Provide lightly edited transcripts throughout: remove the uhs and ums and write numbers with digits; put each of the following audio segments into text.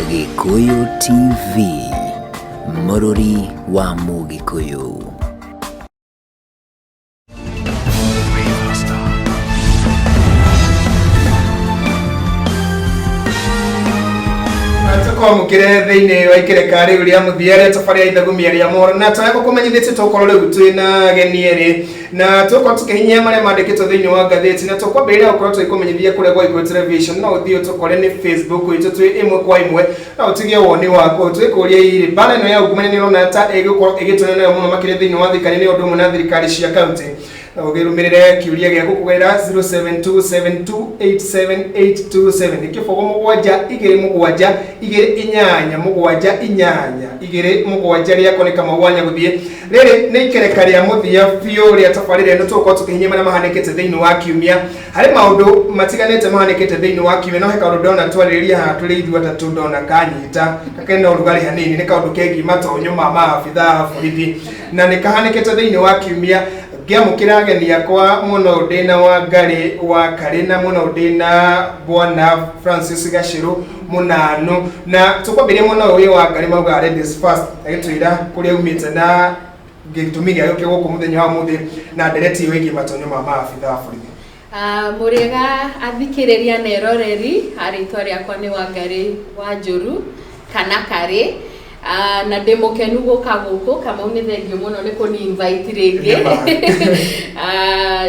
Gĩkũyũ TV, mũrũri wa Mũgĩkũyũ. Tũkwamũkĩre thĩinĩ wa ikereka rĩu rĩa mũthia rĩa tabarĩra ithagumia rĩa mohoro, na ta gũkũmenyithĩtie tũkorwo rĩu twĩ na ageni erĩ, na tũkorwo tũkĩhinyia marĩa mandĩkĩtwo thĩinĩ wa ngathĩti, na tũkwambĩrĩria gũkorwo tũgĩkũmenyithia kũrĩa gwa Gĩkũyũ Television. No ũthiĩ ũtũkore nĩ Facebook itũ twĩ ĩmwe kwa ĩmwe, no ũtigie woni waku. Twĩkũria irĩ mbara ĩno ya ungumania nĩ ũrona ta ĩgũkorwo ĩgĩtũnio nayo mũno makĩria thĩinĩ wa thirikari nĩ ũndũ ũmwe na thirikari cia kaunti? Ũgĩrũmĩrĩre kĩũria gĩaku kũgerera 0727287827, nĩ 072 28 7 8 2 7. Rĩakwa nĩ Kamau wa Nyagũthiĩ. Rĩrĩ nĩ ikereka rĩa mũthia biũ rĩa tabarĩra ĩno. Tũgũkorwo tũkĩhinyia marĩa mahanĩkĩte thĩinĩ wa kiumia. Harĩ maũndũ matiganĩte mahanĩkĩte thĩinĩ wa kiumia, no he kaũndũ ndona twarĩrĩria haha tũrĩ ithuĩ atatũ, ndona kanyita kakena ũrugarĩ hanini. Nĩ kaũndũ kegiĩ matonyo ma maabitha a borithi, na nĩ kahanĩkĩte thĩinĩ wa kiumia. Ngĩamũkĩra ageni akwa mũno, ndĩna Wangarĩ wa Karĩ na mũno ndĩna Bwana Francis Gacĩrũ Mũnanu, na tũkwambĩrĩria mũno ũyũ wa Ngarĩ, maugaga ladies first, agĩtwĩra kũrĩa aumĩte na gĩtũmi gĩa gũkĩ gũkũ mũthenya wa ũmũthĩ na ndereti ĩyo ĩgiĩ matonyo ma maabitha a borithi. Ah, mũrĩega athikĩrĩria na eroreri, ah, rĩtwa rĩakwa nĩ Wangarĩ wa Njũru kana Karĩ. Ah, na ndĩ mũkenu gũka gũkũ. Kamau, nĩ thengiũ mũno nĩ kũni invite rĩngĩ. Ah,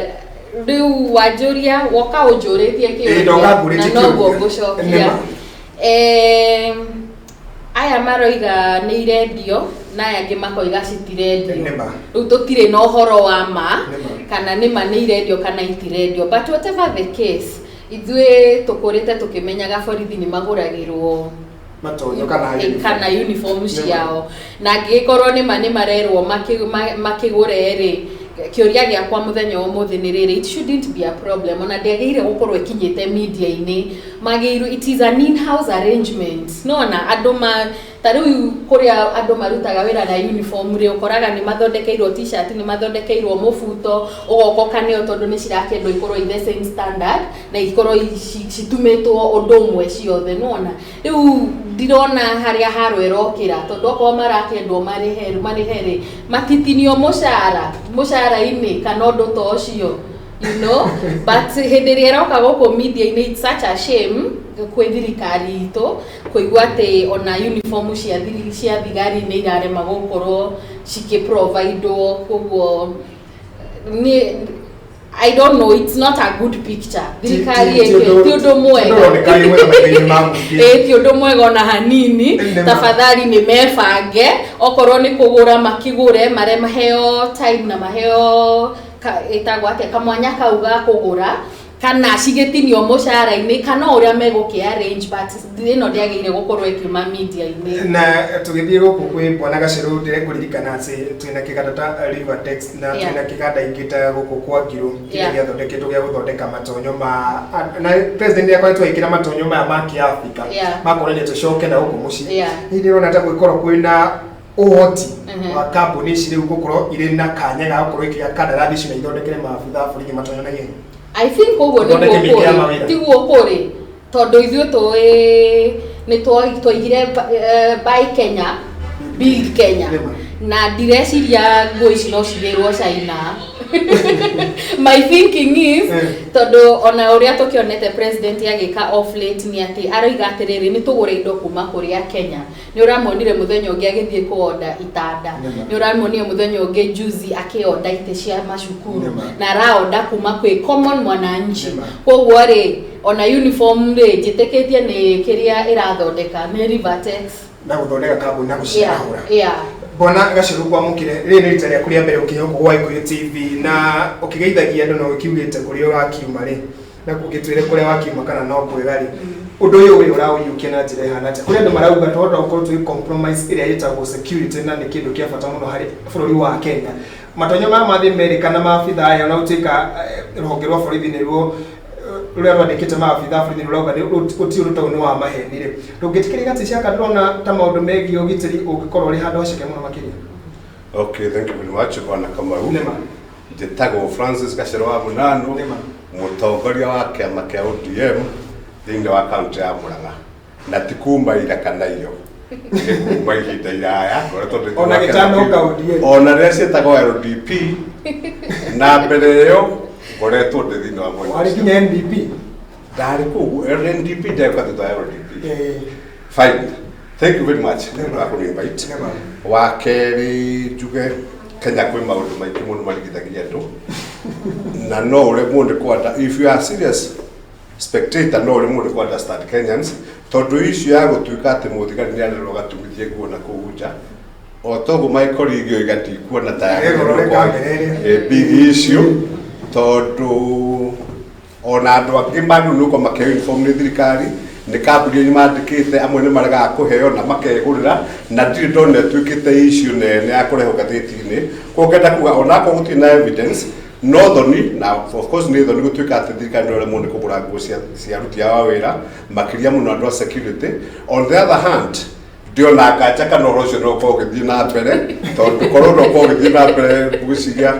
rĩu wanjũria, woka ũnjũrĩtie Ĩĩ, ndoka kĩũria ngũrĩtie na noguo kĩũria. ngũcokia. Nĩma. Aya maroiga nĩ irendio na aya angĩ makoiga citirendio. Nĩma. Rĩu tũtirĩ na ũhoro wa ma Nĩma. kana nĩma nĩ irendio kana itirendio, but whatever the case, ithuĩ tũkũrĩte tũkĩmenyaga borithi nĩ magũragĩrwo matonyo kana uniform. Kana uniform Nĩma. ciao, na angĩgĩkorwo nĩma nĩ marerwo makĩgũre rĩ, kĩũria gĩakwa mũthenya wa ũmũthĩ nĩ rĩrĩ: it shouldn't be a problem, ona ndĩagĩrĩire gũkorwo ĩkinyĩte media-inĩ. Magĩrĩirwo, it is an in-house arrangement. Nona andũ ma ta rĩu kũrĩa andũ marutaga wĩra na uniform rĩ, ũkoraga nĩ mathondekeirwo T-shirt, nĩ mathondekeirwo mũbuto, ũgoka ũkaneo tondũ nĩ cirakĩendwo ikorwo i the same standard na ikorwo citumĩtwo ũndũ ũmwe ciothe. Nona rĩu ndirona harĩa haro ĩrokĩra, tondũ okorwo marakĩendwo marĩhe marĩhe rĩ, matitinio mũcara mũcara-inĩ kana ũndũ ta ũcio, but hĩndĩ ĩrĩa ĩroka gũkũ media-inĩ, it's such a shame kwĩ thirikari itũ kũigua atĩ ona uniform cia thigari nĩ irarema gũkorwo cikĩ-providwo. Koguo nĩ, I don't know, it's not a good picture. Thirikari ĩkĩ ti ũndũ mwega. Ũroneka wĩ mwega maitho-inĩ ma mũingĩ. Ĩĩ, ti ũndũ mwega ona hanini. Nĩma. Tafadhali nĩ mebange, okorwo nĩ kũgũra makĩgũre, mare maheo time na maheo ĩtagwo atĩa, kamwanya kau ga kũgũra, kana cigĩtinio mũcara-inĩ, kana o ũrĩa megũkĩ arrange, but ĩno ndĩagĩrĩire gũkorwo ĩkiuma media-inĩ. Na tũgĩthiĩ gũkũ kwĩ Bwana Gacĩrũ, ndĩrekũririkana atĩ twĩna kĩganda ta Rivertex na twĩna kĩganda ingĩ ta gũkũ kwa Ngirũ kĩrĩa gĩathondeketwo gĩa gũthondeka matonyo ma, na president nĩ akoretwo agĩkĩra matonyo maya ma kĩafrika makonania tũcoke na gũkũ mũciĩ. Hihi ndĩrona ta gwĩkorwo kwĩna ũhoti wa kambuni ici rĩu gũkorwo irĩ na kanya ga gũkorwo ikĩgĩa kandarathi icio na ithondekere maabitha a borithi matonyo na ihenya? I think ũguo nĩguo Thondeke mĩeke ya kũrĩ. mawĩra. Tiguo kũrĩ, tondũ ithuĩ tũĩ nĩ twaigire buy Kenya, build Kenya. Na ndireciria nguo ici no cigĩrwo China. My thinking is, tondũ ona ũrĩa tũkĩonete president agĩka off late nĩ atĩ aroiga atĩrĩrĩ, nĩ tũgũre indo kuma kũrĩa Kenya. Nĩ ũramuonire mũthenya ũngĩ agĩthiĩ kũonda itanda. Nĩ ũramuonire mũthenya ũngĩ juzi akĩonda itĩ cia macukuru. Na araonda kuma kwĩ common mwananchi. Koguo rĩ, ona uniform rĩ, njĩtĩkĩtie nĩ kĩrĩa ĩrathondeka nĩ Rivertex. Na gũthondeka kambuni na gũciarahũra. Bwana Gacĩrũ, kwamũkĩre. Rĩrĩ nĩ rita rĩaku rĩa mbere ũkĩheo gwa Gĩkũyũ TV, na ũkĩgeithagia andũ na ũkiugĩte kũrĩa ũrakiuma rĩ, na ũgĩtwĩre kũrĩa wakiuma kana no kwega rĩ, ũndũ ũyũ ũyũ ũraũiyũkia na njĩra ĩhana atĩa, kũrĩ andũ marauga twahota gũkorwo tũgĩ compromise ĩrĩa ĩtagwo security, na nĩ kĩndũ kĩa bata mũno harĩ bũrũri wa Kenya? Matonyo maya mathiĩ merĩ kana maabitha aya, ona gũtuĩka rũhonge rwa borithi nĩruo rũrĩa rwandĩkĩte maabitha a borithi rũrauga gũtirĩ ũndũ ta ũyũ, nĩ wa maheni rĩ, ndũngĩtĩkĩria atĩ ciaka ndũrona ta maũndũ megiĩ ũgitĩri ũngĩkorwo ũrĩ handũ haceke mũno makĩria? Okay, thank you very much, Bwana Kamau. Nĩma. Njĩtagwo Francis Gacĩrũ wa Mũnanu, Nĩma. mũtongoria wa kĩama kĩa ODM thĩinĩ wa kaunti ya Murang'a. Na ti kuma ira kana iyo, nĩ kuma ihinda iraya ngoretwo ndĩ Ona thĩinĩ wa kĩama gĩtanoka kĩu. ODM. Ona rĩrĩa ciĩtagwo LDP na mbere ĩyo ngoretwo ndĩ thĩinĩ wa mwena Warĩ ũcio. nginya NDP. Ndarĩ kũu NDP, ndekwa thutha wa LDP. Eh, Fine, thank you very much nĩ ũndũ wa kũni-invite. Never. Wa kerĩ, njuge Kenya kwĩ maũndũ maingĩ mũno marigithagia andũ na no ũremwo nĩ kwanda, if you are serious spectator, no ũremwo nĩ kũ understand Kenyans, tondũ issue ya gũtuĩka atĩ mũthigari nĩ arerwo gatumithie nguo na kũu nja, o toguo my colleague oiga, ndikuona ta Egũrore kamera ĩrĩa. Big issue, tondũ ona andũ angĩ magĩrĩirwo nĩ gũkorwo makĩheo uniform nĩ thirikari, nĩ kambuni nĩ mandĩkĩte, amwe nĩ maregaga kũheo na makegũrĩra, na ndirĩ ndona ĩtuĩkĩte issue nene ya kũrehwo ngathĩti-inĩ. Koguo ngenda kuga onakorwo gũtirĩ na evidence, no thoni, na of course nĩ thoni gũtuĩka atĩ thirikari no ĩremwo nĩ kũgũra nguo cia aruti ao a wĩra, makĩria mũno andũ a security. On the other hand, ndiona nganja kana ũhoro ũcio no ũkorwo ũgĩthiĩ na mbere, tondũ korwo no ũkorwo ũgĩthiĩ na mbere, ngwĩciria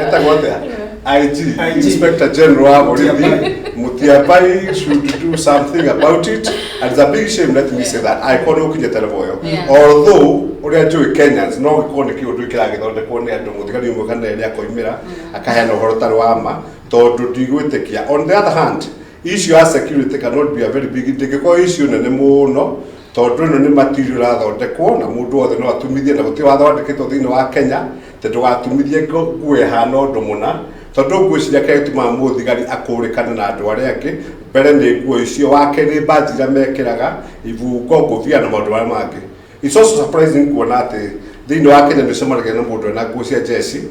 etagwo atĩa, IG, IG. Inspector General wa borithi Mutiabai should do something about it, and it's a big shame, let me say that, angĩkorwo nĩ ũkinyĩte level ĩyo. Although ũrĩa njũĩ Kenyans, no gĩkorwo nĩ kĩũndũ kĩragĩthondekwo nĩ andũ, mũthigari ũmwe kana erĩ akoimĩra akaheana ũhoro ũtarĩ wa ma, tondũ ndigwĩtĩkia. On the other hand, issue ya security cannot be a very big, ndĩngĩkorwo issue nene mũno, tondũ ĩno nĩ material ĩrathondekwo na mũndũ wothe no atumithie, na gũtirĩ watho wandĩkĩtwo thĩinĩ wa Kenya atĩ ndũgatumithie nguo ĩhana ũndũ mũna, tondũ ngwĩciria kĩrĩa gĩtũmaga mũthigari akũrĩkane na andũ arĩa angĩ, mbere nĩ nguo icio, wa kerĩ mbanji iria mekĩraga, ibungo, ngũbia na maũndũ marĩa mangĩ. It's also surprising kuona atĩ thĩinĩ wa Kenya nĩ ũcemanagia na mũndũ ena nguo cia jeshi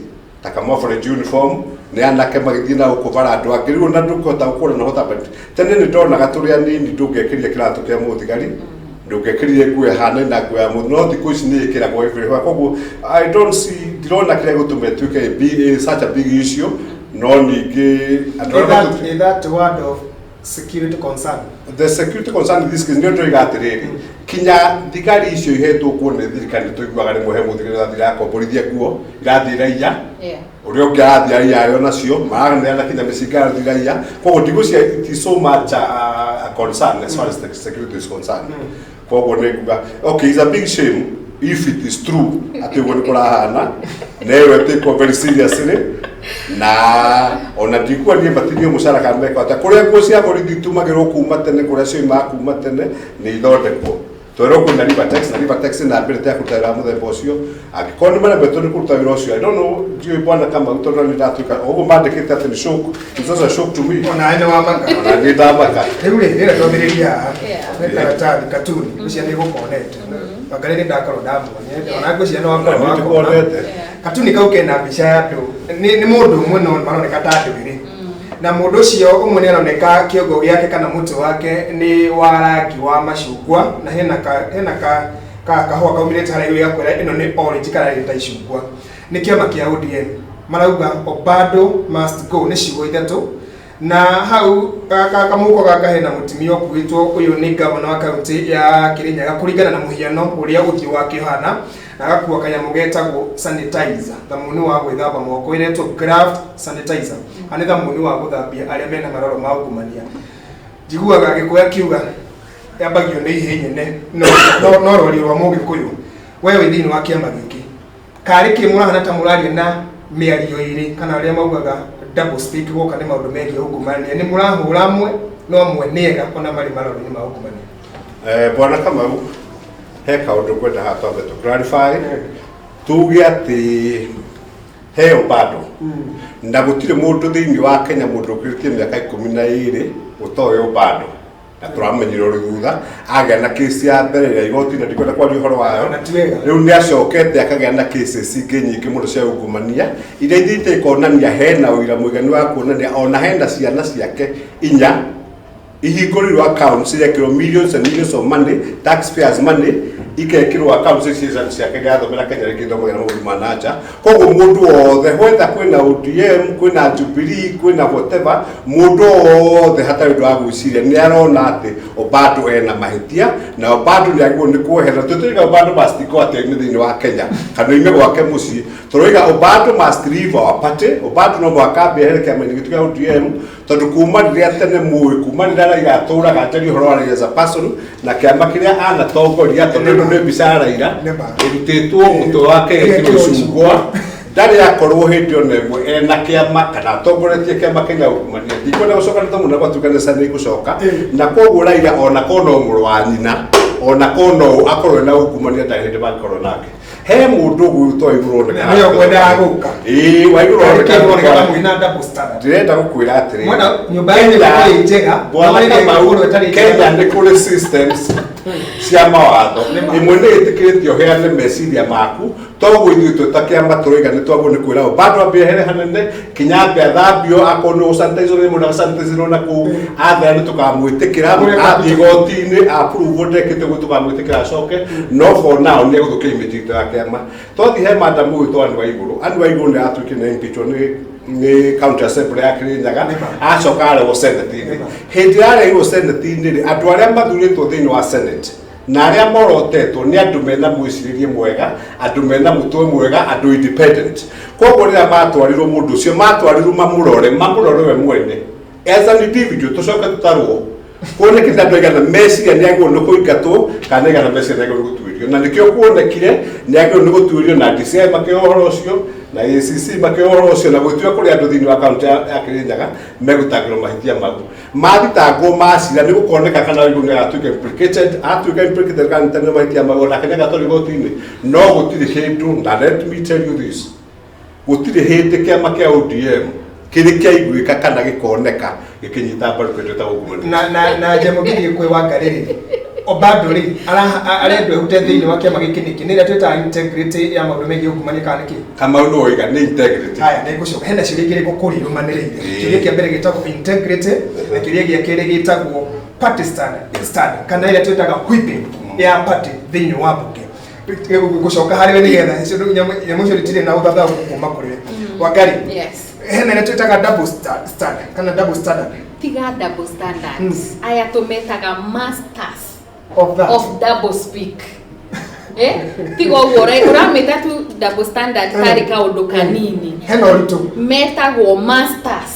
ta camouflage uniform, nĩ anake magĩthiĩ na gũkũ bara, andũ angĩ rĩu ona ndũngĩhota gũkũra na hota. But tene nĩ ndonaga tũrĩ anini ndũngĩekĩrire kĩratũ kĩa mũthigari, ndũngĩekĩrire nguo ĩhanaine na nguo ya mũndũ, no thikũ ici nĩ ĩkĩragwo everywhere. Koguo I don't see, ndirona kĩrĩa gĩgũtũma ĩtuĩke such a big issue, no ningĩ andũ arĩa Is that word of security concern? The security concern in this case nĩ ũndũ atĩrĩrĩ, kinya thigari icio ihetwo nguo nĩ thirikari, nĩ tũiguaga rĩmwe he mũthigari ũrathiĩ akomborithia nguo irathiĩ raiya, ũrĩa ũngĩ arathiĩ aiya arĩ onacio maraneana kinya mĩcinga yarathiĩ raiya. Koguo ndigwĩciria it is so much a concern as far as the security is concerned. Koguo nĩ nguga, okay, it's a big shame if it is true atĩ ũguo nĩ kũrahana, na ĩyo ĩtĩkwo very seriously, na ona ndikuwa niĩ matinio mũcara kana meka atĩa. Kũrĩa nguo cia borithi itumagĩrwo kuma tene, kũrĩa cioimaga kuma tene, nĩ ithondekwo. Twerwo kwĩna Rivertex, na Rivertex ĩna ability ya kũruta wĩra wa mũthemba ũcio. Angĩkorwo nĩ maremetwo nĩ kũruta wĩra ũcio, I don't know, ndiũĩ bwana Kamau, tondũ nĩ ndatuĩka ũguo mandĩkĩte atĩ nĩ shock, it's also a shock to me. Ona nĩ wamaka. Ona niĩ ndamaka. Rĩu rĩ, rĩrĩa twambĩrĩria haha, nĩ karatathi katuni, ngwĩciria nĩ gũkonete. Wangarĩ nĩ ndakorwo ndamuonia, ona ngwĩciria nĩ wakorwo Ona niĩ wakona. ndikuonete. Katuni kau kena mbica ya andũ, nĩ mũndũ ũmwe no maroneka ta andũ erĩ. Na mũndũ ũcio ũmwe nĩ aroneka kĩongo gĩake kana mũtwe wake nĩ wa rangi wa macungwa, na hena ka kahũa kaumĩrĩte harĩa igũrũ gakwĩra ĩno nĩ orange kana rĩrĩ ta icungwa. Nĩ kĩama kĩa ODM. Marauga "Obado must go", nĩ ciugo ithatũ. Na hau kamũhuko gaka hena mũtumia ũkuĩtwo, ũyũ nĩ gavana wa kaunti ya Kirinyaga kũringana na mũhiano ũrĩa ũthiũ wake ũhana, na agakua kanyamũ getagwo sanitizer, thamuni wa gwĩthamba moko ĩretwo Graft sanitizer. Haha nĩ thamuni wa gũthambia arĩa mena maroro ma ungumania. Njiguaga Gĩkũyũ akiuga yambagio nĩ ihĩ nyene, no rwario rwa Mũgĩkũyũ. We wĩ thĩinĩ wa kĩama gĩkĩ, karĩ kĩ mũrahana ta mũraria na mĩario ĩrĩ, kana arĩa maugaga double speak gwoka nĩ maũndũ megiĩ ungumania? Nĩ mũrahũra amwe, no amwe nĩ ega ona marĩ maroro-inĩ ma ungumania? Bwana Kamau, he kaũndũ ngwenda haha twambe tũ clarify, tuge atĩ heo bado na gũtirĩ mũndũ thĩinĩ wa Kenya, mũndũ ũkĩrĩtie mĩaka 12 ũtoĩ bado, na tũramenyire ũrĩ thutha agĩa na kesi ya mbere ya igoti, na ndikwenda kwaria ũhoro wayo. Na ti wega. Rĩu nĩ acokete akagĩa na cases ingĩ nyingĩ mũno cia ungumania iria ithiĩte ikonania hena ũira mũiganu wa kuonania ona hena ciana ciake inya ihingũrĩirwo accounts, irekĩrwo millions and millions of money, taxpayers' money, ikekĩrwo accounts ici ciake gĩathomera Kenya, rĩngĩ ithomagĩra mabũrũri ma na nja. Koguo mũndũ wothe, whether kwĩna ODM, kwĩna Jubilee, kwĩna whatever, mũndũ wothe hatarĩ ũndũ wa gwĩciria nĩ arona atĩ Obado ena mahĩtia na Obado nĩ agĩrĩirwo nĩ kwehera. Tũtũiga Obado must go atĩ oime thĩinĩ wa Kenya kana oime gwake mũciĩ, tũroiga Obado must leave our party. Obado no mũhaka ambe ehere kĩama-inĩ gitũ kĩa ODM. Tondũ kuma rĩrĩa tene mũĩ, kuma rĩrĩa Raila atũraga njarie ũhoro wa Raila as a person na kĩama kĩrĩa anatongoria, tondũ ĩno nĩ mbica ya Raila Nĩma. ĩrutĩtwo mũtwe wake ĩgekĩrwo icungwa, ndarĩ akorwo hĩndĩ ona ĩmwe ena kĩama kana atongoretie kĩama kĩna ungumania. Ndikwenda gũcoka nĩ tondũ gwatuĩka nĩ igũcoka, na koguo Raila ona korwo no mũrũ wa nyina, ona korwo no akorwo ena ungumania, ndarĩ hĩndĩ mangĩkorwo nake. He mũndũ ũgwĩtwo Waiguru onekaga. Nĩwe ũkwendaga gũka. Ĩĩ, Waiguru Onekaga onekaga. Mwĩna double standard. Ndĩrenda gũkwĩra atĩrĩrĩ, Mwena nyũmba yanyu ĩkorwo ĩ njega, Bwana no ĩrĩa Kamau, ĩgũkorwo ĩtarĩ njega. Kenya nĩ kũrĩ systems cia mawatho. Ĩmwe nĩ ĩtĩkĩrĩtio ũheane meciria maku, toguo ithuĩ twĩ ta kĩama tũroiga nĩ twagwo nĩ kwĩra bado ambe ehere hanene kinya ambe athambio, akorwo nĩ gũsanitizwo nĩ mũndũ agasanitizĩrwo na kũu, athera nĩ tũkamwĩtĩkĩra. Kũrĩa Athiĩ igoti-inĩ approve ndekĩte ũguo, tũkamwĩtĩkĩra acoke, no for now nĩ egũthũkia image itũ ya kĩama. Twathiĩ he madam ũgwĩtwo Anne Waigũrũ. Anne Waigũrũ nĩ atuĩkire nĩ impeachwo nĩ county assembly ya Kirinyaga, acoka arehwo senate-inĩ. Hĩndĩ ĩrĩa arehirwo senate-inĩ rĩ, andũ arĩa mathurĩtwo thĩinĩ wa senate na arĩa morotetwo nĩ andũ mena mwĩcirĩrie mwega, andũ mena mũtwe mwega, andũ independent. Koguo rĩrĩa matwarirwo mũndũ ũcio, matwarirwo mamũrore we mwene as an individual, tũcoke tũtarwo kuonekire andũ aigana meciria nĩ agĩrĩirwo nĩ kũingatwo kana aigana meciria nĩ agĩrĩirwo nĩ gũtuĩrio. Na nĩkĩo kuonekire nĩ agĩrĩirwo nĩ gũtuĩrio, na DCI makĩoya ũhoro ũcio na ACC makĩoya ũhoro ũcio, na gũtuĩka kũrĩ andũ thĩinĩ wa kaunti ya Kirinyaga megũtangĩrwo mahĩtia mau. Mathitangwo macira nĩ gũkoneka kana Waiguru nĩ agatuĩka implicated, atuĩka implicated kana nĩ mahĩtia mau, onake nĩ agatwarwo igoti-inĩ. No gũtirĩ hĩndũ, na let me tell you this, gũtirĩ hĩndĩ kĩama kĩa ODM kĩrĩ kĩaiguĩka kana gĩkoneka gĩkĩnyita mbaru kĩndũ ta ungumania. Na Njamũgiri kwĩ Wangarĩ rĩ, Obado rĩ, arendwo ehute thĩinĩ wa kĩama gĩkĩ nĩkĩ? Nĩ ĩrĩa twĩtaga integrity ya maũndũ megiĩ ungumania kana nĩkĩ? Kamau nĩ woiga nĩ integrity. Haya, nĩ ngũcoka. Hena ciũria igĩrĩ ngũkũria irũmanĩrĩire. Kĩũria kĩa mbere gĩtagwo integrity na kĩũria gĩa kerĩ gĩtagwo party stand kana ĩrĩa twĩtaga whipping ya party thĩinĩ wa mbunge. Ngũcoka harĩ we nĩgetha nyamũ icio itirĩ na ũthathaũ kuma kũrĩ we. Wangari, Yes. hena ĩrĩa twĩtaga double standard kana double standard. Tiga double standards. Aya tũmetaga masters of that of double speak. Tiga ũguo ũramĩta tu double standard tarĩ kaũndũ kanini. Hena ũritũ. Metagwo masters.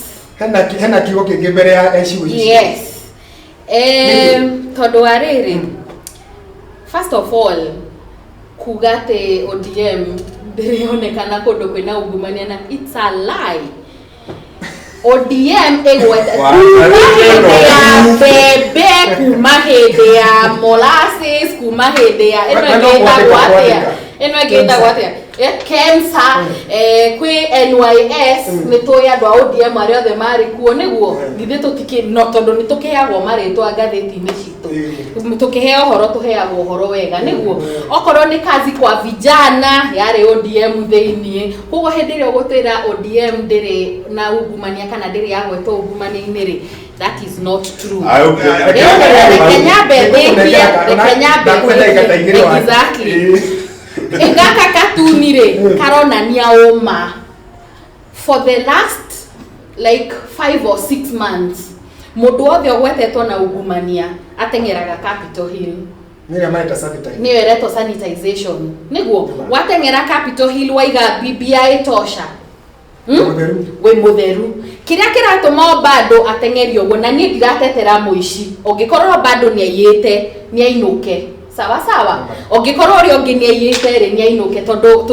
Hena kiugo kĩngĩ mbere ya ciugo ici. Yes. Tondũ wa rĩrĩ, first of all, kuga atĩ ODM ndĩrĩonekana kũndũ kwĩna ungumania na it's a lie. ODM ĩgwete kuma hĩndĩ ya mbembe, kuma hĩndĩ ya molasses, kuma hĩndĩ ya ĩno ĩngĩ ĩtagwo atĩa, ĩno ĩngĩ ĩtagwo atĩa, KEMSA, kwĩ NYS, nĩ tũĩ andũ a ODM arĩa othe marĩ kuo, nĩguo githĩ tũtikĩ no tondũ nĩ tũkĩheagwo marĩtwa ngathĩti-inĩ citũ, tũkĩheo ũhoro tũheagwo ũhoro wega, nĩguo okorwo nĩ kazi kwa vijana yarĩ ODM thĩiniĩ. Koguo hĩndĩ ĩrĩa ũgũtwĩra ODM ndĩrĩ na ungumania kana ndĩrĩ yagwetwo ungumania-inĩ rĩ, that is not true. Reke nyambe ndĩkie, reke nyambe ndĩkie. Exactly. Gaka katuni rĩ karonania ũma. For the last like 5 or 6 months, mũndũ wothe ũgwetetwo na ungumania ateng'eraga Capitol Hill. Nĩ mareta sanitize. Nĩyo ĩretwo sanitization, nĩguo wateng'era Capitol Hill waiga BBI tosha. Mũtheru. Wĩ mũtheru. Kĩrĩa kĩratũma Obado ateng'erio ũguo, na niĩ ndiratetera mũici, ũngĩkorwo Obado nĩ aiyĩte nĩ ainũke, sawa sawa, ũngĩkorwo ũrĩa ũngĩ nĩ aiyĩte rĩ, nĩ ainũke, tondũ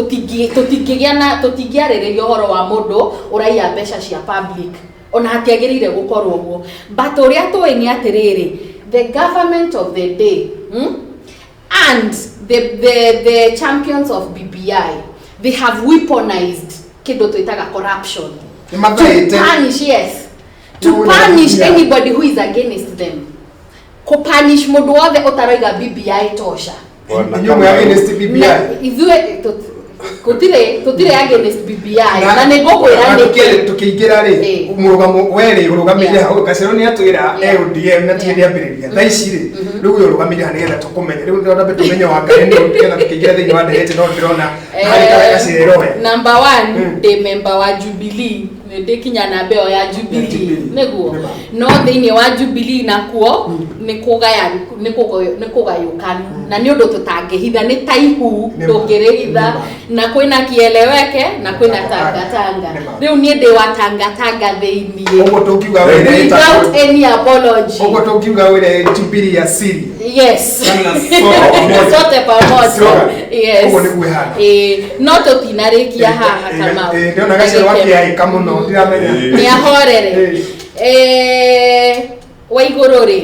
tũtingĩgĩa na tũtingĩarĩrĩria ũhoro wa mũndũ ũraiya mbeca cia public, ona hatiagĩrĩire gũkorwo ũguo. But ũrĩa tũĩ nĩ atĩrĩrĩ, the government of the day, and the champions of BBI, they have weaponized kĩndũ twĩtaga corruption Nĩ mathaĩte. to punish, yes, to Nĩ punish BBI. anybody who is against them, kũpunish mũndũ wothe ũtaroiga BBI tosha. Inyuĩ mwĩ against BBI. Na ithuĩ tũtirĩ against BBI, na nĩ ngũkwĩra nĩkĩ. Tũkĩingĩra rĩ, mũrũgamo we rĩ ũrũgamĩire hau Gacero nĩ atwĩra ODM na tiĩ rĩambĩrĩria thaa ici rĩ, rĩu ũyũ ũrũgamĩire haha nĩgetha tũkũmenye, rĩu ndĩrona mbe tũmenye Wangarĩ nĩ nĩgetha tũkĩingĩra thĩinĩ wa ndereti, no ndĩrona harĩ Gacero we. Number one, ndĩ member wa Jubilee. Ndĩkinya namba ĩyo ya Jubilee. Jubilee. Nĩguo. Nĩma. No thĩinĩ wa Jubilee nakuo nĩ kũgaya, nĩ kũgayũkanu, na nĩ ũndũ tũtangĩhitha, nĩ ta ihu Nĩma. ndũngĩrĩhitha. Nĩma. Na kwĩna kieleweke na kwĩna tangatanga. Nĩma. Rĩu niĩ ndĩ wa tangatanga thĩiniĩ Ũguo tũngiuga wĩra without any apology. Ũguo tũngiuga wĩra Jubilee ya siri. Yes. Kana sote pamoja. Sote pamoja. Slogan. Yes. Ũguo nĩguo ĩhana. Ĩĩ, no tũtinarĩkia haha, Kamau. Ndĩrona gacero akĩaĩka mũno, ndiramenya. Nĩ ahorere. Wa igũrũ rĩ,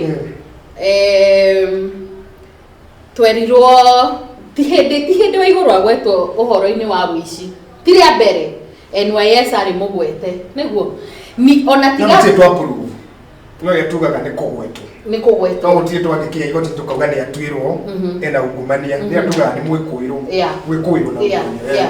twerirwo ti hĩndĩ wa igũrũ agwetwo ũhoro-inĩ wa wĩici, ti rĩa mbere NYS arĩ mũgwete, nĩguo ni ona No tiga gũtirĩ twa prove, no ĩrĩa tugaga nĩ kũgwetwo. Nĩ kũgwetwo. No gũtirĩ twandĩkire igoti tũkauga nĩ atuĩrwo ena ungumania, rĩrĩa tugaga nĩ mwĩkũĩrwo. Gwĩkũĩrwo na ungumania.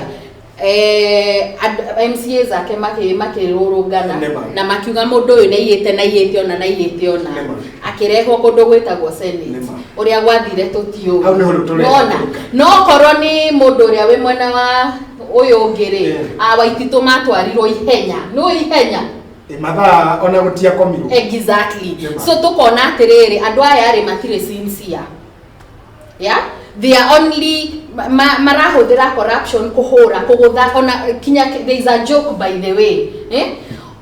MCA zake makĩrũrũngana Nĩma. na makiuga mũndũ ũyũ nĩaiyĩte na aiyĩte ona na aiyĩte ona. Nĩma. Akĩrehwo kũndũ gwĩtagwo Senate. Nĩma. Ũrĩa gwathire tũtiũĩ. Hau nĩho rĩu tũrenda Nona kũrĩka. no korwo nĩ mũndũ ũrĩa wĩ mwena wa ũyũ ũngĩ rĩ, a Waititũ matwarirwo ihenya, nĩ ihenya. Ĩ, mathaa ona gũtiakomirwo. Exactly. Nĩma. So tukona atĩrĩrĩ, andũ aya rĩ matirĩ sincere, yeah, they are only marahũthĩra corruption kũhũra, kũgũtha, ona kinya there is a joke, by the way, eh?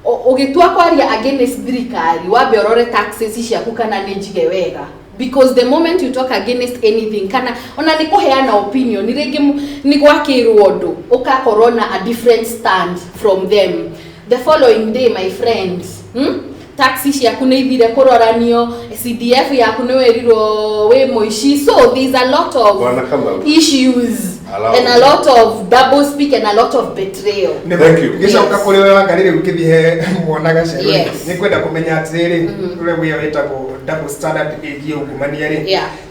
Ũgĩtua kwaria against thirikari, wambe ũrore taxes ciaku kana nĩ njige wega, because the moment you talk against anything, kana ona nĩ kũheana opinion rĩngĩ, nĩ gwakĩrwo ũndũ ũgakorwo na a different stand from them, the following day, my friend, Taxi ciaku nĩ ithire kũroranio, CDF yaku nĩ wĩrirwo wĩ mũici. So there's a lot of Bwana Kamau. issues Allow and a me. lot of double speak and a lot of betrayal. Thank you. Gĩcoka kũrĩ we Wangarĩ, rĩu ngĩthiĩ he mwana Gacerũ. Yes. Nĩ ngwenda kũmenya atĩrĩrĩ, ũrĩa wĩya wĩtagwo double standard ĩgiĩ ungumania rĩ,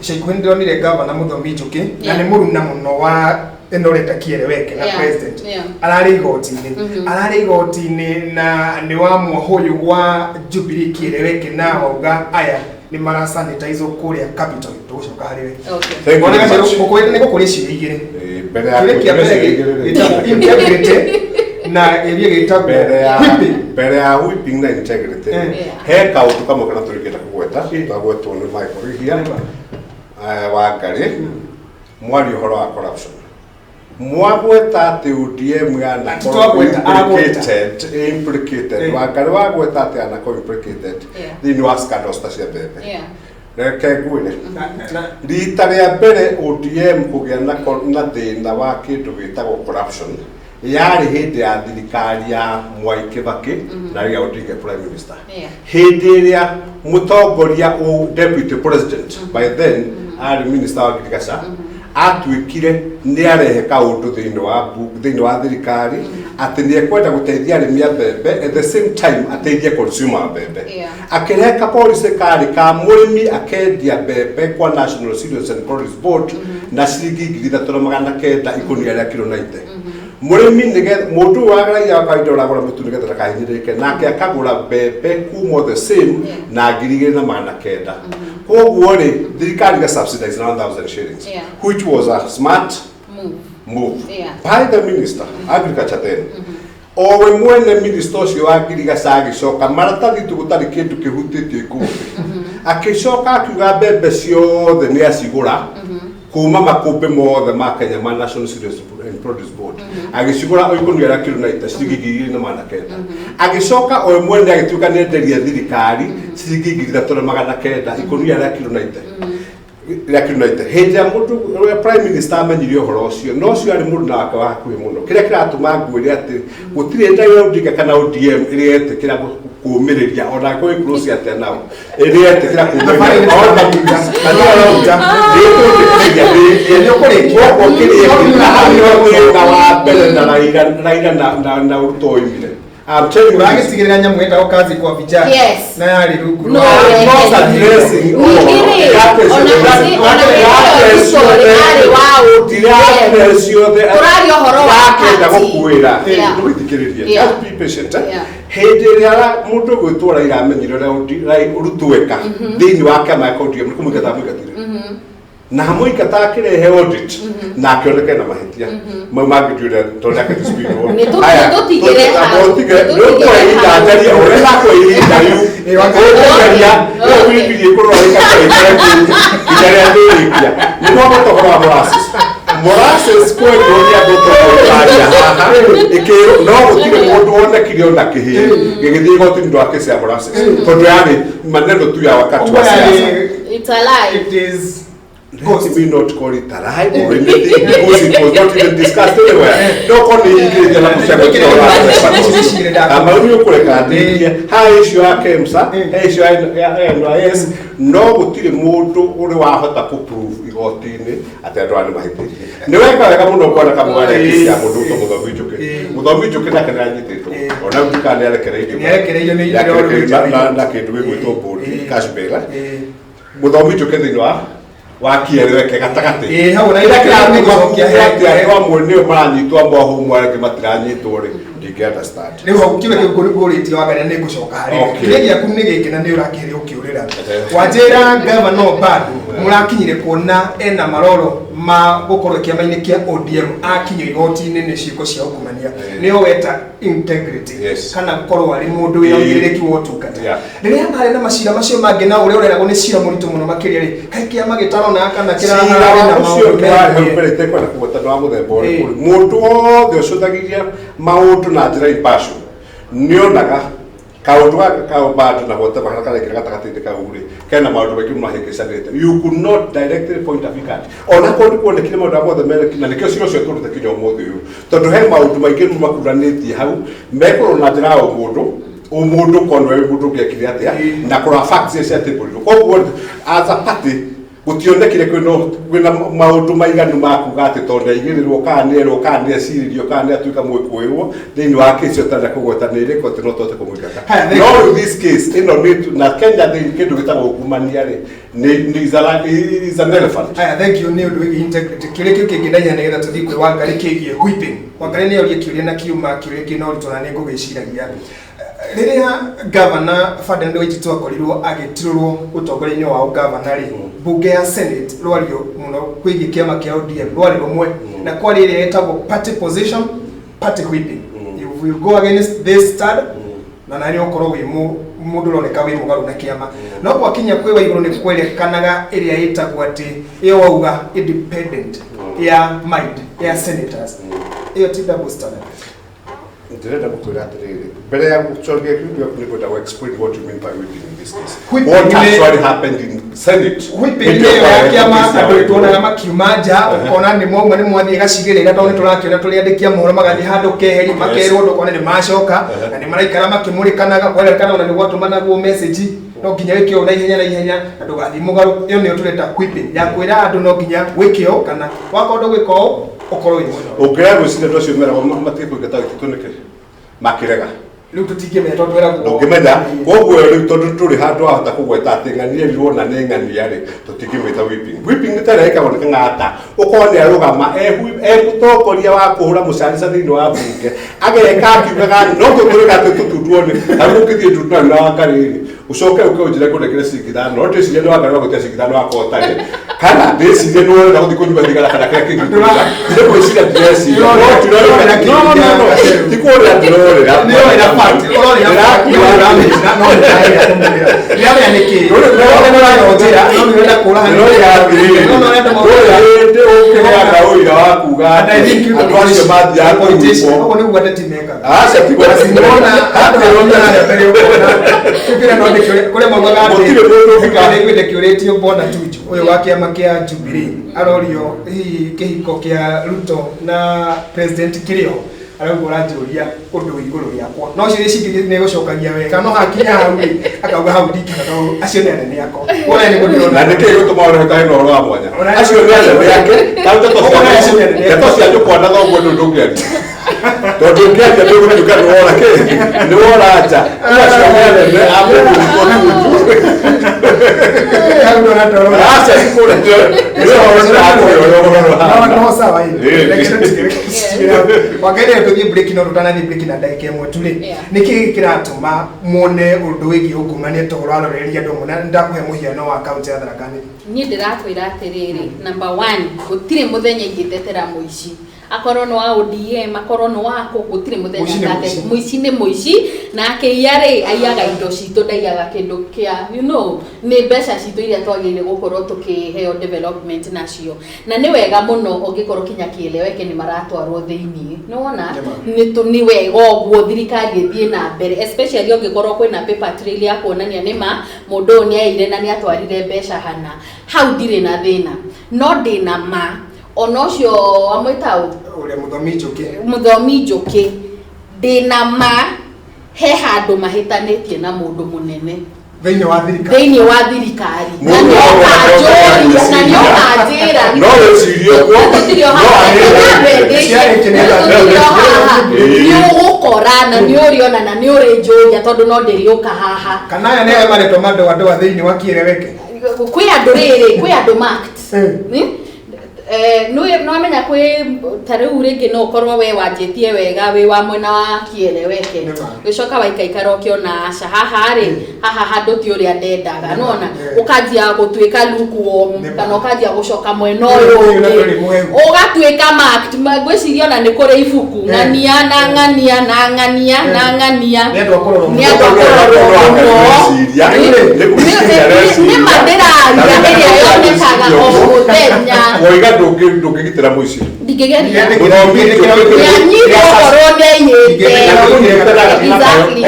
ica ikuhĩ nĩ ndĩronire gavana Mũthomi Njũkĩ, na nĩ mũruna mũno wa ĩno ũrenda kieleweke na president, ararĩ igoti-inĩ, ararĩ igoti-inĩ na nĩ wa mwahũyũ wa Jubilee kieleweke, na wauga aya nĩ marasanitizwo kũrĩa Capital. Tũgũcoka harĩ we. Okay. Thank you Mwana very Gacerũ, much. mũkũrĩte nĩ gũkũrĩa ciũria igĩrĩ. Mbere ya Kĩũria kĩa mbere gĩtagwo integrity na ĩrĩa gĩtagwo mbere ya whipping. Mbere ya whipping na integrity, he kaũndũ kamwe kana tũrĩkĩte kũgweta, twagwetwo nĩ Michael Rihia. Wangarĩ mwaria ũhoro wa corruption, mwagweta atĩ ODM yanakorwo Twagweta, agweta. implicated. Wangarĩ wagweta atĩ yanakorwo implicated thĩinĩ wa scandals ta cia mbembe. Reke ngwĩre, rita rĩa mbere ODM kũgĩa na thĩna wa kĩndũ gĩtagwo corruption yarĩ hĩndĩ ya thirikari ya Mwai Kibaki na Raila Odinga prime minister, hĩndĩ ĩrĩa mũtongoria deputy president by then arĩ minister wa ngirigaca atuĩkire nĩ arehe kaũndũ thĩinĩ wa thirikari atĩ nĩ ekwenda gũteithia arĩmi a mbembe, at the same time ateithie consumer a mbembe. Akĩrehe ka policy karĩ ka mũrĩmi akendia mbembe kwa National Cereals and Produce Board na ciringi 3,900 ikũnia rĩa kiro 90. Mũrĩmi nĩgetha mũndũ ũyũ wa raia wa kawaida ũragũra mũtu nĩgetha ndakahinyĩrĩrĩke nake akagũra mbembe kuma the same na 2,900. Koguo rĩ, thirikari ĩga subsidize na 1000 shillings, which was a smart Move. move by the minister agriculture then. Owe mwene minister ũcio wa ngirigaca agĩcoka maratathi tu gũtarĩ kĩndũ kĩhutĩtio ikũmbĩ, akĩcoka akiuga mbembe ciothe nĩ acigũra kuma makũmbĩ mothe ma Kenya ma National Cereals and Produce Board, agĩcigũra o ikũnia rĩa kiro 90 ciringi 2,900. Agĩcoka o mwene agĩtuĩka nĩ enderia thirikari ciringi 3,900 ikũnia rĩa kiro 90, rĩa kiro 90. Hĩndĩ ĩrĩa mũndũ ũrĩa prime minister amenyire ũhoro ũcio, no ũcio arĩ mũndũ wake wa hakuhĩ mũno, kĩrĩa kĩratũma ngwĩre atĩ gũtirĩ hĩndĩ Raila Odinga kana ODM ĩrĩa yetĩkĩra kũũmĩrĩria ona angĩkorwo ĩ close atĩa nao, ĩrĩa yetĩkĩra kũũmĩrĩria ona nĩũkũrĩkia kĩrĩa thĩna wa mbere na Raila na Ruto oimire. I'm telling you this. Ũragĩtigĩrĩra nyamũ ĩtagwo kazi kwa vijana Yes. na yarĩ rungu No, rwa yeah. Not addressing all. Ningĩ rĩ, ona ona hĩndĩ ĩyo Ruto rĩ, arĩ wa ODM. Ndirathre ciothe. Tũraria ũhoro wa Ndakenda party. gũkwĩra ndũgĩthikĩrĩrie. Just be patient, eh? Hĩndĩ ĩrĩa mũndũ ũgwĩtwo Raila amenyire ũrĩa Ruto eka thĩinĩ wa kĩama gĩa ODM nĩ kũmũingata amũingatire. Na mũingata akĩrehe audit na akĩoneke na mahĩtia mau mangĩ tondũ ake Nĩ tũtigĩre hau. Nĩ tũtigĩre hau. Njaria ũrĩa ndakũhe ihinda rĩu. Ũkũgeria ĩyo biribiri ĩkũrora ĩkakora kũu nginya rĩrĩa ndĩrĩkia. Nĩ mwagweta ũhoro wa molasses. Molasses kwendwo nĩ andũ tũkũtaria haha ĩkĩrwo no gũtirĩ mũndũ wonekire ona kĩhĩ gĩgĩthiĩ igoti nĩ ũndũ wa kesi ya molasses, tondũ yarĩ maneno tu ya wakati wa siasa. It's a lie. It is. Let me not call it a lie or anything because it was not even discussed anywhere. No korwo nĩ ingĩrĩria na mũcango ama rĩu ũkũreka ndĩkie ha issue ya KEMSA, he issue ya NYS, no gũtirĩ mũndũ ũrĩ wahota kũ prove igoti-inĩ atĩ andũ aya nĩ mahĩtĩtie. Nĩ weka wega mũno kuona kamũgana kesi ya mũndũ ũtwo Mũthomi Njũkĩ. Mũthomi Njũkĩ nake nĩ anyitĩtwo, ona rĩu ndikana nĩ arekereirio. Nĩarekereirio nĩ Nĩarekereirio na kĩndũ gĩgwĩtwo bond, cash bail. Mũthomi Njũkĩ thĩinĩ wa kĩereweke gatagatĩ. Ĩĩ, hau na Kĩrĩa nĩ kĩratũma gũcokia kuga atĩ andũ amwe nĩo maranyitwo, amwe ahũmũ, arĩa angĩ matiranyitwo rĩ, ndingĩ understand. Rĩu hau kiugo kĩu ngũrĩtie wangania nĩ ngũcoka harĩ kĩrĩa gĩaku nĩ gĩkĩ na nĩ ũrakĩrĩ ũkĩũrĩra wanjĩra gavana bado mũrakinyire kuona ena maroro ma gũkorwo kĩama-inĩ kĩa ODM akinyio igoti-inĩ nĩ ciĩko cia ungumania, nĩyo weta integrity kana gũkorwo arĩ mũndũ wĩna ũigĩrĩrĩki wa ũtungata rĩrĩa marĩ na macira macio mangĩ na ũrĩa ũreragwo nĩ cira mũritũ mũno makĩria rĩ, kaĩ kĩama gĩtarona kana Cira kĩrarĩ na ũcio maũndũ twarĩ hau megiĩ mbere itekwenda kũgweta nĩ wa mũthemba ũrĩkũ rĩ, mũndũ wothe ũcũthagĩria maũndũ na njĩra impartial nĩonaga kaũndũ gaka ka bado na gwetha harĩa karaingĩra gatagatĩ-inĩ kau rĩ, kena maũndũ maingĩ mũno mahĩngĩcanĩte. You could not directly point a finger at ona korwo nĩ kuonekire maũndũ marĩa mothe na nĩkĩo cira ũcio tũrĩte kinya ũmũthĩ ũyũ, tondũ he maũndũ maingĩ mũno makuranĩtie hau mekũrwo na njĩra ya ũmũndũ ũmũndũ korwo nĩwe mũndũ ũngĩekire atĩa na kũrora facts iria ciatĩmbũrirwo. Koguo as a party gũtionekire kwĩna maũndũ maiganu ma kuga atĩ tondũ nĩaigĩrĩrwo kana nĩerwo kana nĩecirĩrio kana nĩatuĩka mwĩkũĩrwo thĩinĩ wa kesi ũtarenda kũgweta nĩ ĩrĩkũ atĩ no tũhote kũmũingata. No rĩu this case ĩno nĩ na Kenya thĩinĩ kĩndũ gĩtagwo ungumania rĩ nĩ is an elephant. Haya, thank you nĩ ũndũ wĩgiĩ integrity. Kĩũria kĩu kĩngĩ na ihenya nĩgetha tũthiĩ kwĩ Wangarĩ kĩgiĩ whipping. Wangarĩ nĩ orie kĩũria na kiuma kĩũria kĩna ũritũ na nĩ ngũgĩciragia. Rĩrĩa gavana Ferdinand Waititu akorirwo agĩtirũrwo ũtongoria-inĩ wa ũgavana rĩ, mbunge ya Senate rwario mũno kwĩgiĩ kĩama kĩa ODM rwarĩ rũmwe na kwarĩ ĩrĩa ĩtagwo party position, party whipping. If you go against this stand na nĩ ũkorwo wĩ mũndũ ũroneka wĩ mũgarũ na kĩama, no gwakinya kwĩ wa igũrũ nĩ kwerekanaga ĩrĩa ĩtagwo atĩ ĩyo wauga independent ya mind ya senators, ĩyo ti double standard? Ndĩrenda gũkwĩra atĩrĩrĩ, mbere ya gũcokia kĩũria gĩaku nĩ ngwenda gũ explain what you mean by whipping in this case. Whipping What actually happened in Senate. Whipping nĩ ĩyo ya kĩama andũ tuonaga makiuma nja, ũkona nĩ mwauma nĩ mwathiĩ gacigĩrĩra, tondũ nĩ tũrakĩona tũrĩ andĩki a mohoro magathiĩ handũ keheri makerwo ndũkona nĩ macoka na nĩ maraikara makĩmũrĩkanaga, kwerekana ona nĩ gwatũmanagwo message no nginya wĩke ũũ na ihenya na ihenya na ndũgathiĩ mũgarũ. Ĩyo nĩyo tũreta whipping ya kwĩra andũ no nginya wĩke ũũ kana wakorwo ndũgwĩka ũũ ũkorwo wĩ mũno. Ũngĩrega gwĩciria andũ acio meragwo matige kũingata Waititu nĩkĩ makĩrega? Rĩu tũtingĩmenya tondũ tweragwo. Ndũngĩmenya. Koguo rĩu tondũ tũrĩ handũ wahota kũgweta atĩ ng'ania ĩrirwo na nĩ ng'ania rĩ, tũtingĩmĩta whipping. Whipping nĩ ta ĩrĩa ĩkagwo nĩ Kang'ata, ũkorwo nĩ arũgama e mũtongoria wa kũhũra mũcarica thĩinĩ wa mbunge, ageka akiugaga no tũtũrĩga atĩ tũtundwo nĩ tarĩu ũngĩthiĩ ndundu na Wangarĩ rĩ, ũcoke ũke ũnjĩre ngũnengere ciringi 5, no ndĩcirie nĩ Wangarĩ wa gwĩtia ciringi 5 wakorwo ũtarĩ, kana ndĩcirie nĩ ũrenda gũthiĩ kũnyua thigara kana kĩrĩa kĩngĩ kũnyua, nĩ gwĩciria ndĩreciria no ndirorera, no, ti kũrĩra ndĩrorĩra. Nĩũrorĩra fact, ũrorĩra fact, no ũramĩra, no nĩũrarĩra kũmũrĩra. Ndĩramenya nĩkĩ. Nĩũrorĩra njĩra, no nĩũrenda kũra hanini. Ndĩrorĩra atĩrĩrĩ, No, no, ũrenda ndũrĩ hĩndĩ ũkĩheana ũira wa kuga And I atĩ think you andũ acio mathiaga politician, kũnyitwo. ũguo nĩguo ateti mekaga. Aca, ti Nĩwona handũ harĩa harĩa mbere ũkona kĩrĩa no nĩkĩo kũrĩa maugaga atĩ Gũtirĩ mũndũ ũngĩka- nĩngwenda kĩũrĩtio Bwana Tuju ũyũ wa kĩama kĩa Jubilee arorio hihi kĩhiko kĩa Ruto na president kĩrĩ ho, arauga ũranjũria ũndũ wĩ igũrũ rĩakwa, no ciũria ici ingĩ nĩ gũcokagia wega, no hakinya hau rĩ akauga hau ndingĩhota tondũ acio nĩ anene akwa. Wona nĩguo ndĩrona. Na nĩkĩ gĩgũtũma wone ta hena ũhoro wa mwanya? Ona- Acio nĩ anene ake. Ta Ũguo acio nĩ anene ake. ndeto cia nyũkwa na thoguo nĩ ũndũ ũngĩaria. Tondũ ũngĩaria ndũgũtuĩka nĩ wora kĩ, nĩ wora nja. Acio nĩ anene a mũndũ tundu. Hau ndũratorora. Aca kũrĩa nĩ ũhoro ndĩrakũhe ũrĩa ũhoro No, ũhana. no sawa ĩ. Ĩ. Reke tũtigĩre. Wangari tũthiĩ break no tũtanathiĩ break na ndagĩka ĩmwe tu rĩ. Yeah. Nĩ kĩĩ kĩratũma muone ũndũ wĩgiĩ ungumania ta ũraroreria andũ amwe? Na ndakũhe mũhiano wa kaunti ya Tharaka Nithi. Niĩ ndĩrakwĩra atĩrĩrĩ, number one, gũtirĩ mũthenya ingĩtetera mũici, akorwo nĩ wa ODM, akorwo nĩ wa kũ, gũtirĩ mũthenya Mũici nĩ ngate- mũici. Mũici nĩ mũici, na akĩiya rĩ, aiyaga indo citũ, ndaiyaga kĩndũ kĩa, nĩ mbeca citũ iria twagĩrĩire gũkorwo tũkĩheo development nacio. Na nĩ wega mũno ũngĩkorwo kinya kĩeleweke nĩ maratwarwo thĩiniĩ. Nĩ wona? Nĩma. Nĩ wega ũguo thirikari ĩthiĩ na mbere, especially ũngĩkorwo kwĩna paper trail ya kuonania nĩma mũndũ ũyũ nĩ aiyire na nĩ atwarire mbeca hana. Hau ndirĩ na thĩna. No ndĩna ma ona ũcio amwĩta ũ? Ũrĩa Mũthomi Njũkĩ. Mũthomi Njũkĩ. Ndĩna ma he handũ mahĩtanĩtie na mũndũ mũnene thĩinĩ wa thirikari. Thĩinĩ wa thirikari. Na Mũndũ nĩ wa ũkanjũria, na nĩ ũkanjĩra. No wĩcirie ũguo. Tũtirĩ o No haha. anĩrĩre. Ciarĩkia nĩ Tũtirĩ o haha. Ĩĩ. Nĩ ũgũkora na nĩ ũrĩona na nĩ ũrĩnjũria tondũ no ndĩrĩũka haha. Kana aya nĩ arĩa marĩtwo madoadoa thĩinĩ wa kĩeleweke. Kwĩ andũ rĩrĩ, kwĩ andũ marked. Nĩwamenya kwĩ ta rĩu rĩngĩ no ũkorwo we wanjĩtie wega wĩ wa mwena wa kĩeleweke. Nĩma. Ũgĩcoka waikaikara ũkĩona aca haha rĩ, haha handũ ti ũrĩa ndendaga, nĩwona? Nĩ. Ũkanjia gũtuĩka lukewarm, Nĩma. kana ũkanjia gũcoka mwena Nĩ, ũyũ nĩ, ũngĩ. nĩ, nĩ, nĩ. Ũgatuĩka marked. Ngwĩciria ona nĩ kũrĩ ibuku, ng'ania na ng'ania na ng'ania na ng'ania. Nĩ andũ a kũrorwo Nĩ andũ a kũrorwo mũno. Nĩ ma ndĩraria ĩrĩa yonekaga o mũthenya. Woiga ndũngĩgitĩra mũici. Ndingĩgeria. Mũthomi Njũkĩ. Nĩanyitwo okorwo nĩaiyĩte. Exactly.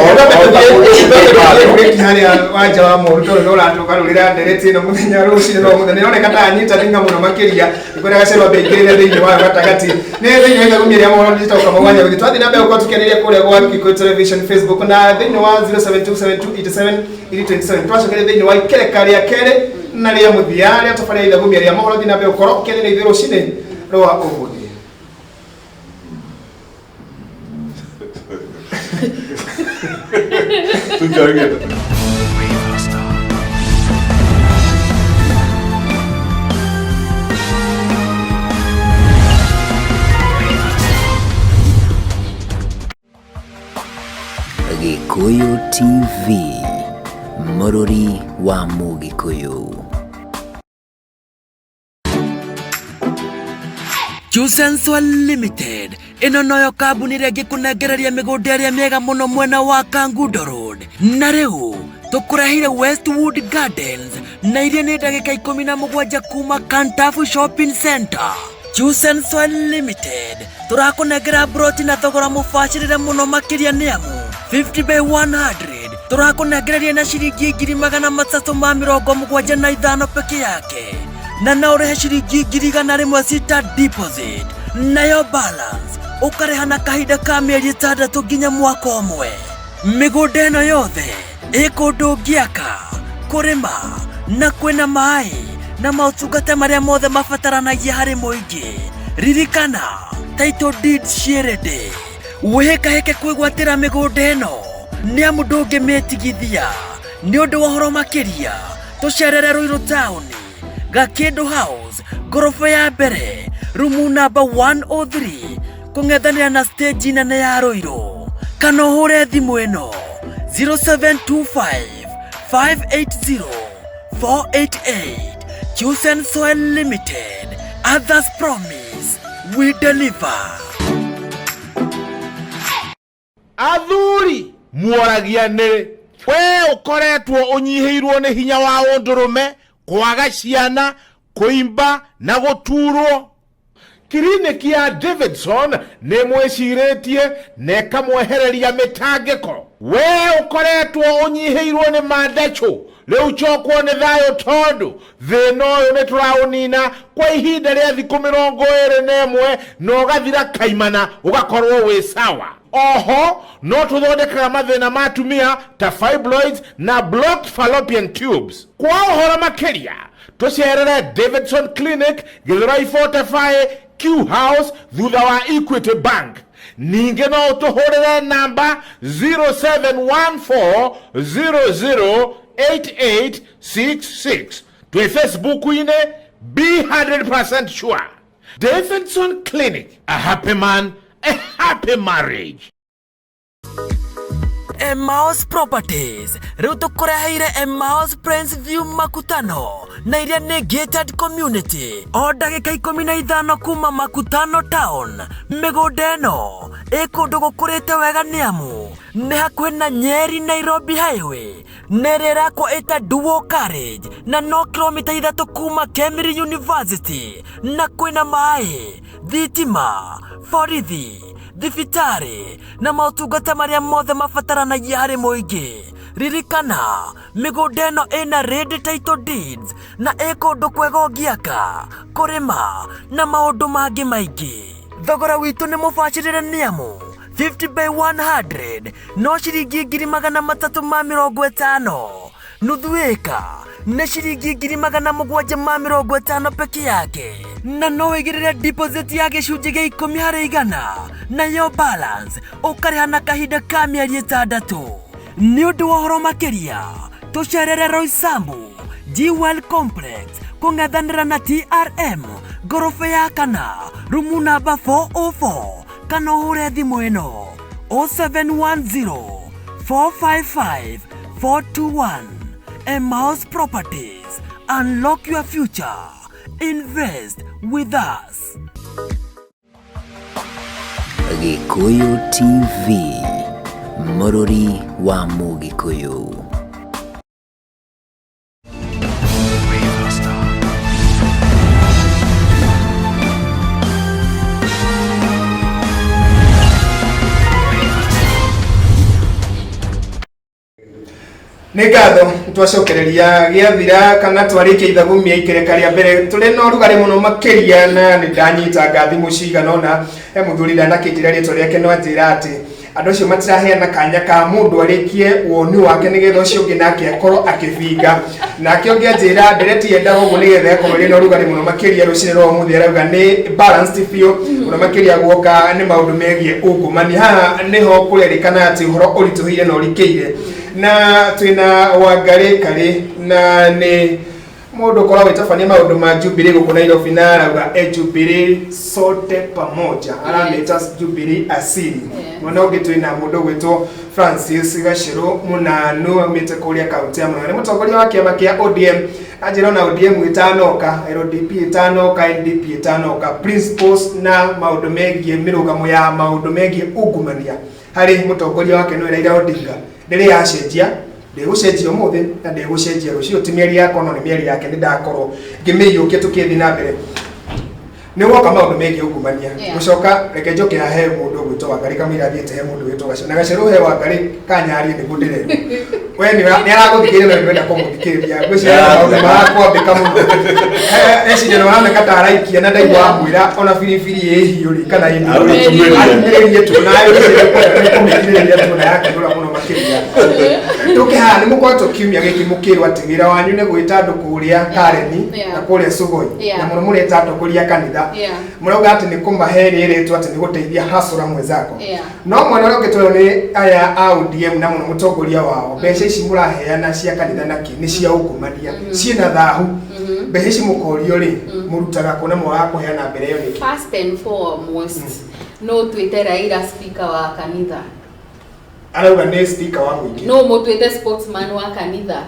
Harĩa wanja wa mũru tondũ nĩ ũratũgarũrĩra ndereti ĩno mũthenya rũcinĩ no mũthenya ĩroneka ta anyita thinga mũno makĩria nĩkwenda gacerwa mbeingĩrĩre thĩinĩ wayo gatagatĩ nĩ thĩinĩ wa ithagu rĩa mohoro digital Kamau wa Nyagũthiĩ. Twathiĩ na mbere gũkorwo tũkĩanĩria kũrĩa gwa Gĩkũyũ Television, Facebook na thĩinĩ wa 0727287227. Twacokeria thĩinĩ wa ikereka rĩa kerĩ na rĩa mũthia rĩa tabarĩra ithagumia rĩa mohoro. Thiĩ na mbere gũkorwo ũkĩaria na ithuĩ rũcinĩ rwa ũmũthĩ. Tũnjoige. Gĩkũyũ TV, mũrũri wa Mũgĩkũyũ. Chusensoil Limited ĩno noyo kambuni ĩrĩa ĩngĩkũnengereria mĩgũnda ĩrĩa mĩega mũno mwena wa Kangundo Road. Na rĩu tũkũreheire Westwood Gardens na iria nĩ ndagĩka 17 kuma Kantafu Shopping Center. Chusensoil Limited tũrakũnengera broti na thogora mũbacĩrĩre mũno makĩria nĩ amu 50 by 100 tũrakũnengereria na ciringi 375,000 peke yake, na no ũrĩhe ciringi 100,000 cita deposit, nayo balance ũkarĩha na kahinda ka mĩeri 6 nginya mwaka ũmwe. Mĩgũnda ĩno yothe ĩ kũndũ ũngĩaka, kũrĩma na kwĩna maĩ na maũtungata marĩa mothe mabataranagia harĩ mũingĩ. Ririkana title deed ciĩrĩndĩ, wĩhĩkahĩke kwĩgwatĩra mĩgũnda ĩno nĩ amu ndũngĩmĩtigithia. Nĩ ũndũ wa ũhoro makĩria tũcerere Ruiru Town, Gakĩndũ House, ngoroba ya mbere, rumu namba 103, kũng'ethanĩra na stage nene ya Ruiru, kana ũhũre thimũ ĩno 0725 580 488. Chusen Soil Limited, others promise, we deliver. Athuri muoragia nĩ we ũkoretwo ũnyihĩirwo nĩ hinya wa ũndũrũme, kwaga ciana, kũimba na gũturwo. Kiriniki ya Davidson nĩ mwĩcirĩtie na ĩkamwehereria mĩtangĩko. We ũkoretwo ũnyihĩirwo nĩ mandacũ, rĩu cokwo nĩ thayũ tondũ thĩna ũyũ nĩ tũraũnina kwa ihinda rĩa thikũ 21 na ũgathira kaimana ũgakorwo wĩ sawa. Oho no tũthondekaga mathĩna ma atumia ta fibroids na blocked fallopian tubes. Kwa ũhoro makĩria tũcerere Davidson Clinic, Githurai 45, Q House, thutha wa Equity Bank. Ningĩ no ũtũhũrĩre namba 0714008866. Twĩ Facebook-inĩ, be 100% sure. Davidson Clinic, a happy man, a happy marriage. Emmaus Properties rĩu tũkũreheire Emmaus Prince View Makutano na iria nĩ gated community o ndagĩka 15 kuma Makutano town. Mĩgũnda ĩno ĩ kũndũ gũkũrĩte wega nĩ amu nĩ hakuhĩ na Nyeri Nairobi Highway, nĩ ĩrakwo ĩta dual carriage na no kilomita 3 kuma Kemri University, na kwĩna maĩ, thitima, borithi, thibitarĩ na motungata marĩa mothe mabataranagia harĩ mũingĩ. Ririkana mĩgũnda ĩno ĩna ready title deeds na ĩ kũndũ kwega ũngĩaka, kũrĩma na maũndũ mangĩ maingĩ. Thogora witũ nĩ mũbacĩrĩre nĩ amu 50 by 100 no ciringi 350,000, nuthu ĩka nĩ ciringi 750,000 peke yake, na no wĩigĩrĩre deposit ya gĩcunjĩ gĩa 10%, nayo balance ũkarĩha na kahinda ka mĩeri 6. Nĩ ũndũ wa ũhoro makĩria tũcerere Roysambu Jewel Complex kũng'ethanĩra na TRM ngoroba ya kana rumu namba 404, kana ũhũre thimũ ĩno 0710 455 421. Emmaus Properties, unlock your future, invest with us. Gikuyu TV, mũrũri wa Mũgĩkũyũ. Nĩ ngatho twacokereria gĩathira kana twarĩkia ithagumia ikereka rĩa mbere tũrĩ na ũrugarĩ mũno makĩria, na nĩ ndanyitanga thimũ cigana ũna. He mũthuri ndanakĩnjĩra rĩtwa rĩake, no anjĩra atĩ andũ acio matiraheana kanya ka mũndũ arĩkie woni wake nĩgetha ũcio ũngĩ nake akorwo akĩbinga. Nake ũngĩ anjĩra ndereti yendaga ũguo nĩgetha ĩkorwo ĩrĩ na ũrugarĩ mũno makĩria. Rũcinĩ rwa ũmũthĩ arauga nĩ balanced biũ mũno makĩria guoka nĩ maũndũ megiĩ ungumania. Haha nĩho kũrerĩkana atĩ ũhoro ũritũhĩire na ũrikĩire, na twĩna Wangarĩ Karĩ, na nĩ mũndũ ũkoragwo agĩtabania maũndũ ma Jubilee gũkũ Nairobi, na arauga e Jubilee sote pamoja, aramĩta Jubilee asili. Mwena ũngĩ twĩna mũndũ ũgwĩtwo Francis Gachĩrũ Mũnanu, aumĩte kũrĩa kaunti ya Murang'a, nĩ mũtongoria wa kĩama kĩa ODM. Anjĩra ona ODM ĩtanoka, LDP ĩtanoka, NDP ĩtanoka, principles na maũndũ megiĩ mĩrũgamo ya maũndũ megiĩ ungumania harĩ mũtongoria wake nĩwe Raila Odinga ndĩrĩ yacenjia, ndĩgũcenjia ũmũthĩ na ndĩgũcenjia rũciũ. Ti mĩario yakwa no nĩ mĩario yake, nĩ ndakorwo ngĩmĩiyũkia. Tũkĩthiĩ na mbere nĩ woka maũndũ megiĩ ungumania. Gũcoka reke njoke haha he mũndũ ũgwĩtwo Wangarĩ, kamũira thiĩte he mũndũ ũgwĩtwo Gacero na Gacero he Wangarĩ kanyarie nĩguo ndĩrerwo we nĩ aragũthikĩrĩria na nĩwenda kũmũthikĩrĩria. Ngwĩciria maũndũ marakwambĩka mũno, eciria nĩ ũroneka ta araikia na ndaigua wamwĩra ona biribiri ĩ hiũ rĩ kana ĩ atumĩrĩrie tu nayo kũmĩkirĩrĩria tu na yakĩrũra mũno makĩria. Tũke haha, nĩ mũkoretwo kiumia gĩkĩ mũkĩrwo atĩ wĩra wanyu nĩ gwĩta andũ kũrĩa Kareni na kũrĩa Sugoi, na mũno mũreta atongoria a kanitha. Mũrauga atĩ nĩ kũmahe rĩrĩtwo atĩ nĩ gũteithia hasũra mwenzako. No mwena ũrĩa ũngĩ tũrerwo nĩ aya a ODM na mũno mũtongoria wao, mbeca ici mũraheana cia kanitha nakĩ nĩ cia ungumania, ciĩna thahu. Mbeca ici mũkorio rĩ, mũrutaga kũ na mwagaga kũheana mbere ĩyo nĩkĩ? First and foremost, no twĩte Raila speaker wa kanitha? Arauga nĩ speaker wa mũingĩ. No mũtwĩte spokesman wa kanitha?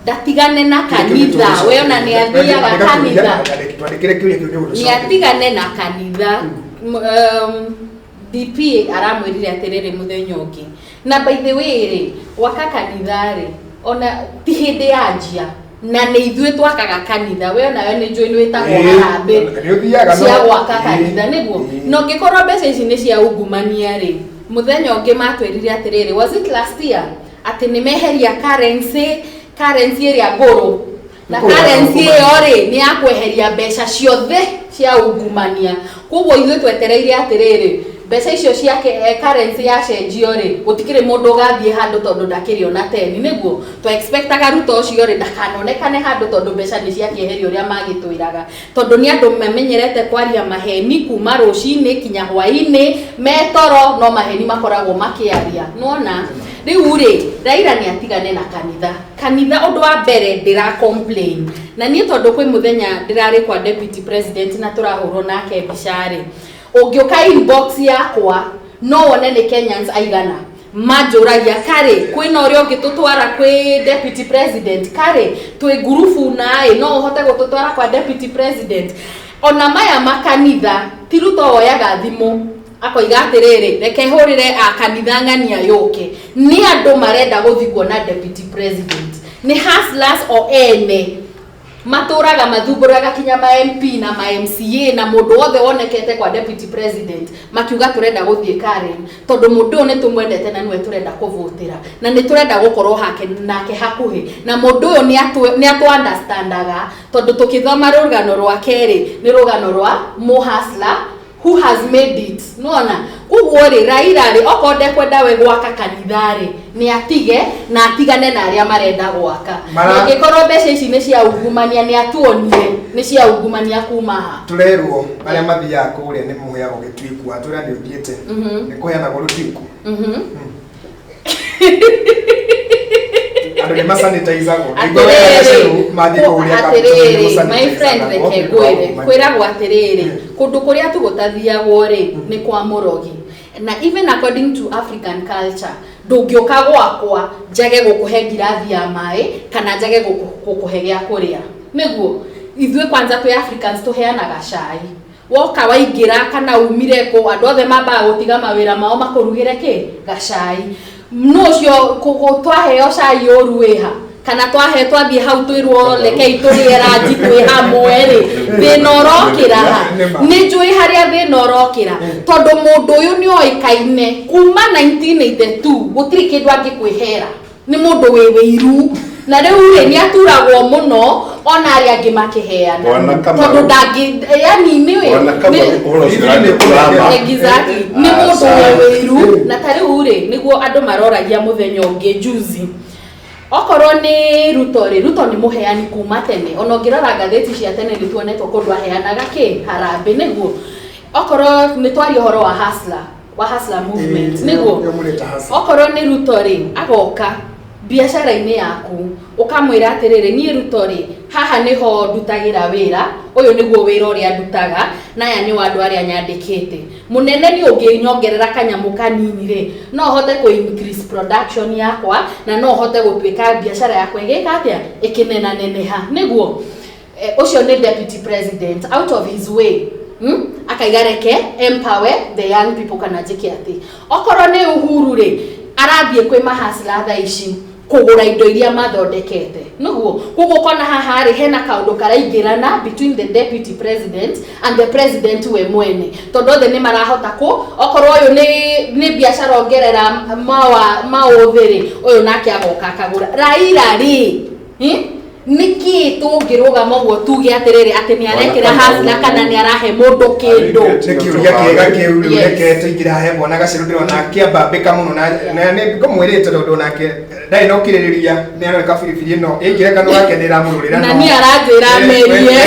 Ndatigane na kanitha, we ona nĩ athiaga kanitha. Twandĩkĩre kĩũria kĩu nĩ nĩ gũtũcokeria. Atigane na kanitha. DP aramwĩrire atĩrĩrĩ mũthenya ũngĩ, na by the way rĩ, gwaka kanitha rĩ, ona ti hĩndĩ yanjia na nĩ ithuĩ twakaga kanitha, we onawe nĩ njũĩ nĩ wĩtagwo harambĩ Nĩ ũthiaga cia gwaka kanitha nĩguo. Na ũngĩkorwo mbeca ici nĩ cia ungumania rĩ, mũthenya ũngĩ matwĩrire atĩrĩrĩ, was it last year, atĩ nĩ meheria currency ĩrĩa ngũrũ, na Ngũrũ ya currency ungumania. Ĩyo rĩ, nĩ ya kweheria mbeca ciothe cia ungumania. Koguo ithuĩ twetereire atĩrĩrĩ, Mbeca icio ciake, currency yacenjio rĩ, gũtikĩrĩ mũndũ ũgathiĩ handũ tondũ ndakĩrĩ ona 10. Nĩguo twa expectaga Ruto ũcio rĩ, ndakanonekane handũ tondũ mbeca nĩ ciakĩeherio ũrĩa magĩtwĩraga, tondũ nĩ andũ mamenyerete kwaria maheni kuma rũcinĩ kinya hwainĩ, metoro no maheni makoragwo makĩaria. Nĩwona rĩu rĩ, Raila nĩ atigane na kanitha. Kanitha, ũndũ wa mbere ndĩra complain na niĩ, tondũ kwĩ mũthenya ndĩrarĩ kwa deputy president na tũrahũrwo nake mbica rĩ, ũngĩũka inbox yakwa no wone nĩ Kenyans aigana manjũragia karĩ kwĩna ũrĩa ũngĩtũtwara kwĩ deputy president, karĩ twĩ ngurubu naĩ no ũhote gũtũtwara kwa deputy president. Ona maya makanitha, ti Ruto woyaga thimũ akoiga atĩrĩrĩ, reke hũrĩre a kanitha ng'ania yũke. Nĩ andũ marenda gũthiĩ kuona deputy president, nĩ hustlers o ene matũraga mathumbũraga kinya ma MP na ma MCA na mũndũ wothe wonekete kwa deputy president, makiuga tũrenda gũthiĩ Karen tondũ mũndũ ũyũ nĩ tũmwendete na nĩwe tũrenda kũvotera na nĩ tũrenda gũkorwo hake nake hakuhĩ, na mũndũ ũyũ nĩ atũ understandaga, tondũ tũkĩthoma rũgano rwake rĩ, nĩ rũgano rwa mũhustler who has made it. Nona koguo rĩ, Raila rĩ, okorwo ndekwenda we gwaka kanitha rĩ, nĩ atige na atigane na arĩa marenda gwaka. Angĩkorwo mbeca ici nĩ cia ungumania, nĩ atuonie nĩ cia ungumania kuma ha. Tũrerwo arĩa mathiaga kũrĩa nĩ mũheagwo gĩtuiku, atwĩra nĩ ũthiĩte, nĩ kũheanagwo rũtuiku? Andũ nĩ masanitizagwo? Mathiĩ kũrĩa? Atĩrĩrĩ, my friend, reke ngwĩre, kwĩragwo atĩrĩrĩ, kũndũ kũrĩa tu gũtathiagwo rĩ, nĩ kwa mũrogi. Na even according to African culture, ndũngĩũka gwakwa njage gũkũhe ngirathi ya maĩ kana njage gũkũhe gĩa kũrĩa. Nĩguo ithuĩ kwanza twĩ Africans tũheanaga cai. Woka waingĩra kana umire kũ, andũ othe mambaga gũtiga mawĩra mao makũrugĩre kĩ gacai. No ũcio twaheo cai ũru wĩha, kana twahe twathiĩ hau twĩrwo rekei tũrĩe ranji twĩ hamwe rĩ, thĩna ũrokĩra ha? Nĩ njũĩ harĩa thĩna ũrokĩra, tondũ mũndũ ũyũ nĩ oĩkaine kuma 1982, gũtirĩ kĩndũ angĩkwĩhera, nĩ mũndũ wĩ wĩiru, na rĩu rĩ, nĩ aturagwo mũno ona arĩa angĩ makĩheana. Bwana Kamau. Tondũ ndangĩ, yani nĩ Bwana Kamau, ũhoro ũcio ũrandĩkũrama. Exactly, nĩ mũndũ wĩ wĩiru. Na ta rĩu rĩ, nĩguo andũ maroragia mũthenya ũngĩ juzi, okorwo nĩ Ruto rĩ, Ruto nĩ mũheani kuma tene. Ona ũngĩrora ngathĩti cia tene, nĩ tuonetwo kũndũ aheanaga kĩ harambĩ. Nĩguo okorwo nĩ twaria ũhoro wa hustler, wa hustler movement, nĩguo Nĩo mũreta hustler. Okorwo nĩ Ruto rĩ, agoka biacara-inĩ yaku, ũkamwĩra atĩrĩrĩ, niĩ Ruto rĩ, haha nĩho ndutagĩra wĩra, ũyũ nĩguo wĩra ũrĩa ndutaga, na aya nĩo andũ arĩa nyandĩkĩte. Mũnene, nĩ ũngĩnyongerera kanyamũ kanini rĩ, no hote kũ increase production yakwa na no hote gũtuĩka biacara yakwa ĩgĩka atĩa, ĩkĩnenaneneha. Nĩguo ũcio nĩ deputy president out of his way, Akaiga reke empower the young people. Kana njĩke atĩ okorwo nĩ Uhuru rĩ, arathiĩ kwĩ mahustler thaa ici kũgũra indo iria mathondekete. Nĩguo koguo ũkona haha rĩ, hena kaũndũ karaingĩrana between the deputy president and the president we mwene, tondũ othe nĩ marahota kũ okorwo ũyũ nĩ biacara ongerera mawa maũthĩ rĩ, ũyũ nake agoka akagũra. Raila rĩ, Nĩkĩ tũngĩrũgama ũguo tuge atĩrĩrĩ, atĩ nĩ arekĩra hustler kana nĩ arahe mũndũ kĩndũ? Nĩ kĩũria kĩega kĩu rĩu. Yes. Reke tũingĩre hahe mwana Gacĩrũ, ndĩrona akĩambambĩka mũno na nĩ ngũmwĩrĩte tondũ nake ndarĩ na ũkirĩrĩria, nĩ aroneka biribiri ĩno ĩingĩre kanua gake nĩ ĩramũrũrĩra. Na niĩ aranjĩra merie.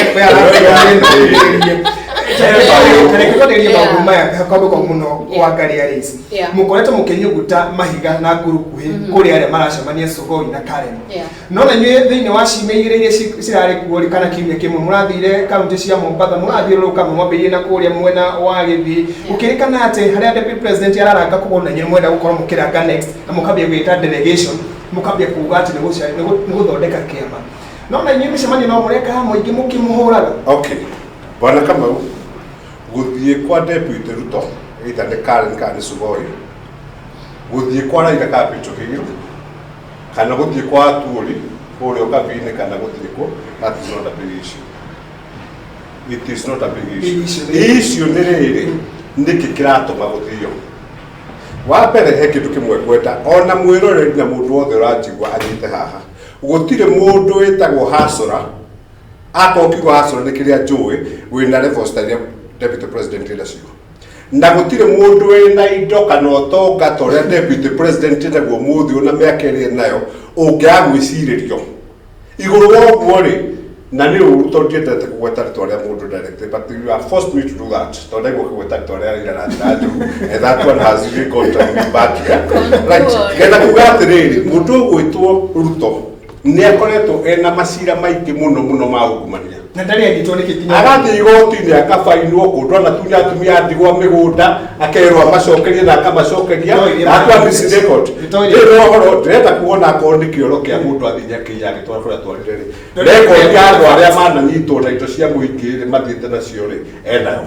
Reke twarĩrie maũndũ maya, kaũndũ kau mũno wa ngari ya race. Mũkoretwo mũkĩnyuguta mahiga na ngurukuhĩ kũrĩ arĩa maracemania Sugoi na Karen. No na inyuĩ thĩinĩ wa ciumia igĩrĩ iria cirarĩ kuo rĩ, kana kiumia kĩmwe, mũrathire kaunti cia Mombatha, mũrathiũrũrũka, mwambĩrĩirie na kũrĩa mwena wa Gĩthii, gũkĩrĩkana atĩ harĩa deputy president araranga kũgũrũ na inyuĩ mwenda gũkorwo mũkĩranga next, na mũkambia gwĩta delegation, mũkambia kuga atĩ nĩ gũthondeka kĩama. No na inyuĩ mĩcemanio no mũreka ya mũingĩ mũkĩmũhũraga. Okay, bwana Kamau, gũthiĩ kwa deputy Ruto, either nĩ Karen kana nĩ Sugoi, gũthiĩ kwa Raila Capitol Hill, kana gũthiĩ kwa Atwoli kũrĩa Ũkabi-inĩ, kana gũthiĩ kũ, that is not a big issue. It is not a big Big issue. issue. Issue nĩ rĩrĩ, nĩkĩ kĩratũma gũthio? Wa mbere, he kĩndũ kĩmwe ngwenda ona mwĩroreri na mũndũ wothe ũranjigua anyite haha. Gũtirĩ mũndũ wĩtagwo hustler, akorwo kiugo hustler nĩ kĩrĩa njũĩ, wĩna levels ta iria deputy president ĩnacio. Na gũtirĩ mũndũ wĩna indo kana ũtonga ta ũrĩa deputy president naguo mũthĩ ona mĩaka ĩrĩa nayo ũngĩaga gwĩcirĩrio igũrũ wa ũguo rĩ. Na nĩ ũru tondũ ndiendete kũgweta rĩtwa rĩa mũndũ directly, but you have forced me to do that, tondũ ndaigua kũgweta rĩtwa rĩa Raila na njĩra njũru, and that one has really got me bad, yeah? Right, ngenda kuga atĩrĩrĩ, mũndũ ũgwĩtwo Ruto nĩ akoretwo ena macira maingĩ mũno mũno ma ungumania. Na ndarĩ anyitwo nĩ kĩkinya. Agathiĩ igoti-inĩ akabainwo kũndũ, anatunya atumia a ndigwa mĩgũnda, akerwo amacokerie na akamacokeria. No, iria na atwa miss record. Itoĩ iria- Rĩu ũhoro ndĩrenda kuona akorwo nĩ kĩoro kĩa mũndũ athiĩ akĩiya agĩtwara kũrĩa atwarire rĩ, record ya andũ arĩa mananyitwo na indo cia mũingĩ rĩ mathiĩte nacio rĩ, enayo.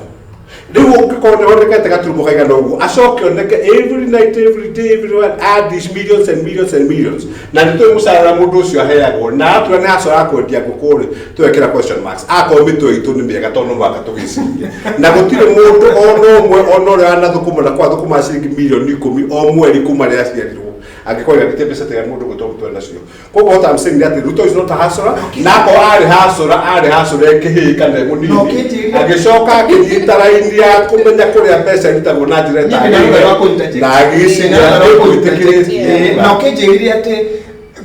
Rĩu ũngĩkorwo nĩ honekete gaturumo kaigana ũguo, acoke oneke every night, every day, every one add these millions and millions and millions, na nĩ tũĩ mũcara mũndũ ũcio aheagwo, na atua nĩ acora kwendia ngũkũ rĩ, twekĩra question marks akorwo mĩtwe itũ nĩ mĩega, tondũ no mũhaka tũgĩcirie. Na gũtirĩ mũndũ ona ũmwe, ona ũrĩa wanathũkũma na kwathũkũma ciringi mirioni 10 o mweri kuma rĩrĩa aciarirwo, angĩkorwo aiganĩtie mbeca tiga mũndũ gwĩtwo Ruto nacio. Koguo what I'm saying nĩ atĩ Ruto is not a hustler, na akorwo arĩ hustler, arĩ hustler ĩkĩhĩĩ kana ĩ No, mũnini, ũkĩnjĩrire- agĩcoka akĩnyita raini ya kũmenya kũrĩa mbeca irutagwo na njĩra Niĩ ndĩna rũtha rwa kũ-interject. na agĩciria Ndĩna rũtha rwa kũ-interject. nĩgwĩtĩkĩrĩtie. Na ũkĩnjĩrire atĩ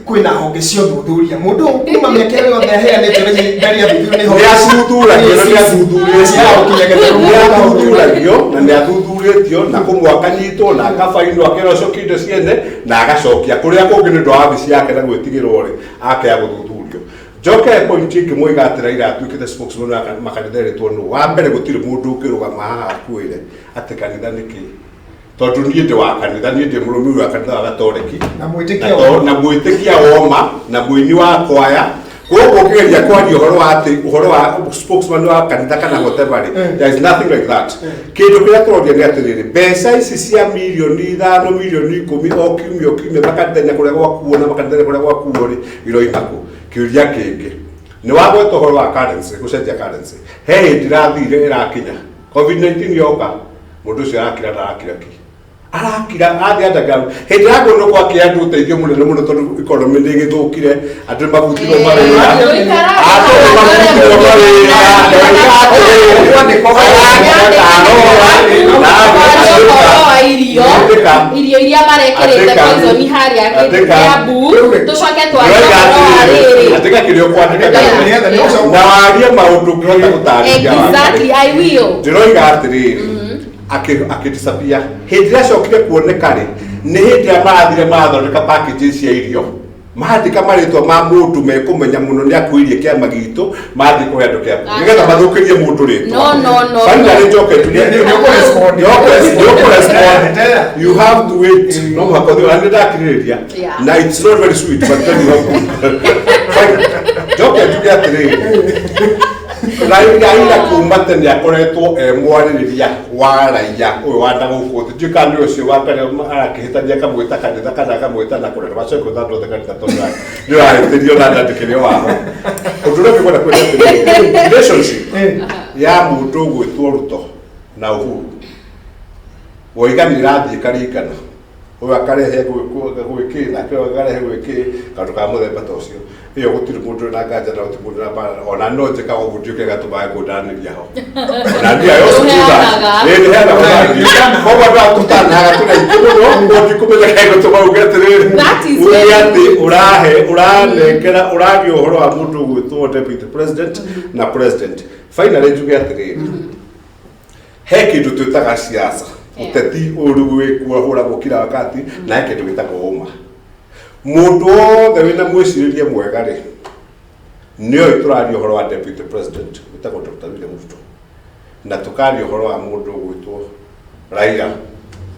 kwĩna honge cia ũthuthuria, mũndũ ũyũ kuma mĩaka ĩyo yothe aheanĩte ndarĩ athuthurio nĩ honge. Nĩ athuthuragio na nĩ athuthurĩtio. Nĩ athuthuragio na nĩ athuthurĩtio, na kũmwe akanyitwo na akabainwo, akerwo acokie indo ciene na agacokia. Kũrĩa kũngĩ nĩ ũndũ wa wabici yake na gwĩtigĩrwo rĩ, akea gũthuthurio. Njoke point ĩngĩ, moiga atĩ Raila atuĩkĩte spokesman wa makanitha ĩrĩtwo nũ. Wa mbere, gũtirĩ mũndũ ũngĩrũgama haha akuĩre atĩ kanitha nĩ kĩĩ, tondũ niĩ ndĩ wa kanitha, niĩ ndĩ mũrũmĩrĩri wa kanitha wa Gatoreki. Na mwĩtĩkia Na na mwĩtĩkia woma na mũini wa kwaya. Koguo ũkĩgeria kwaria ũhoro wa atĩ ũhoro wa spokesman wa kanitha kana whatever rĩ, there is nothing like that. Kĩndũ kĩrĩa tũroria nĩ atĩrĩrĩ, mbeca ici cia mirioni 5, mirioni 10 o kiumia o kiumia, makanitha kũrĩa gwakuo na makanitha kũrĩa gwakuo rĩ, iroima kũ? Kĩũria kĩngĩ nĩ wagweta ũhoro wa currency, gũcenjia currency. He hĩndĩ ĩrathire ĩrakinya COVID-19 yoka, mũndũ ũcio arakira, ndarakira ki, arakira athiĩ underground. Hĩndĩ ya kuonwo gwake andũ ũteithio mũnene mũno, tondũ economy nĩ ĩgĩthũkire, andũ nĩ mabutirwo mawĩra, andũ nĩ mabutirwo mawĩra. Ũhoro wa irio, Andĩka. irio iria marekĩrĩte Andĩka. poison harĩa Andĩka. Kiambu, tũcoke twarie ũhoro wa rĩrĩ. Andĩka kĩrĩa ũkwandĩka. Yeah. Na warie maũndũ ũngĩhota gũtarĩria. Exactly, I will. Ndĩroiga atĩrĩrĩ, akĩdisappear. Hĩndĩ ĩrĩa acokire kuoneka rĩ, nĩ hĩndĩ ĩrĩa marathire marathondeka packages cia irio, mandĩka marĩtwa ma mũndũ mekũmenya mũno nĩ akuirie kĩama gitũ, mathiĩ kũhe andũ kĩambu nĩgetha mathũkĩrie mũndũ rĩtwa. No, no, no, Finally, no. njoke njuge Nĩ- nĩ ũkũrespond. Nĩ ũkũrespond. Tera. You have to wait, no mũhaka ũthiĩ, na nĩ ndakirĩrĩria. Na it's not very sweet, but then you have to. Fine. Njoke njuge atĩrĩrĩ, Raila kuma tene akoretwo e mwarĩrĩria wa raia ũyũ wa na gũkũ thĩ. Ndiũĩ kana nĩ ũcio wa mbere arakĩhĩtania akamwĩta kanitha kana akamwĩta na kũrĩa macoke gwĩta andũ othe kanitha, tondũ nĩ ũrahĩtĩrio na ndandĩkĩre waho. Ũndũ ũrĩa ũngĩ ngwenda kwĩra atĩrĩrĩ, relationship ya mũndũ ũgwĩtwo Ruto na Uhuru woiga nĩ ĩrathiĩ ĩkaringana, ũyũ akarehe gwĩkĩ nake ũyũ akarehe gwĩkĩ, kaũndũ ka mũthemba ta ũcio. Ĩyo gũtirĩ mũndũ wĩna nganja na gũtirĩ mũndũ wĩna mbara. Ona no njĩkaga ũguo, ndiũĩ kĩrĩa gĩatũmaga kũndanĩria ho. Ona niĩ I also do that. Ũheanaga. Ĩĩ, nĩheanaga ũthangi. Koguo andũ aya tũtanaga tũrĩ aingĩ mũno, ũguo ndikũmenya kĩrĩa gĩtũma uge atĩrĩrĩ, That is uge very atĩ ũrahe ũranengera ũraria ũhoro wa mũndũ ũgwĩtwo deputy president na president. Finally, njuge atĩrĩrĩ, he kĩndũ twĩtaga siasa, ũteti ũyũ rĩu wĩkuo hũragwo kila wakati, na he kĩndũ gĩtagwo ũma. Mũndũ wothe wĩna mwĩcirĩrie mwega rĩ, nĩoĩ tũraria ũhoro wa deputy president wĩtagwo Dr. William Ruto, na tũkaria ũhoro wa mũndũ ũgwĩtwo Raila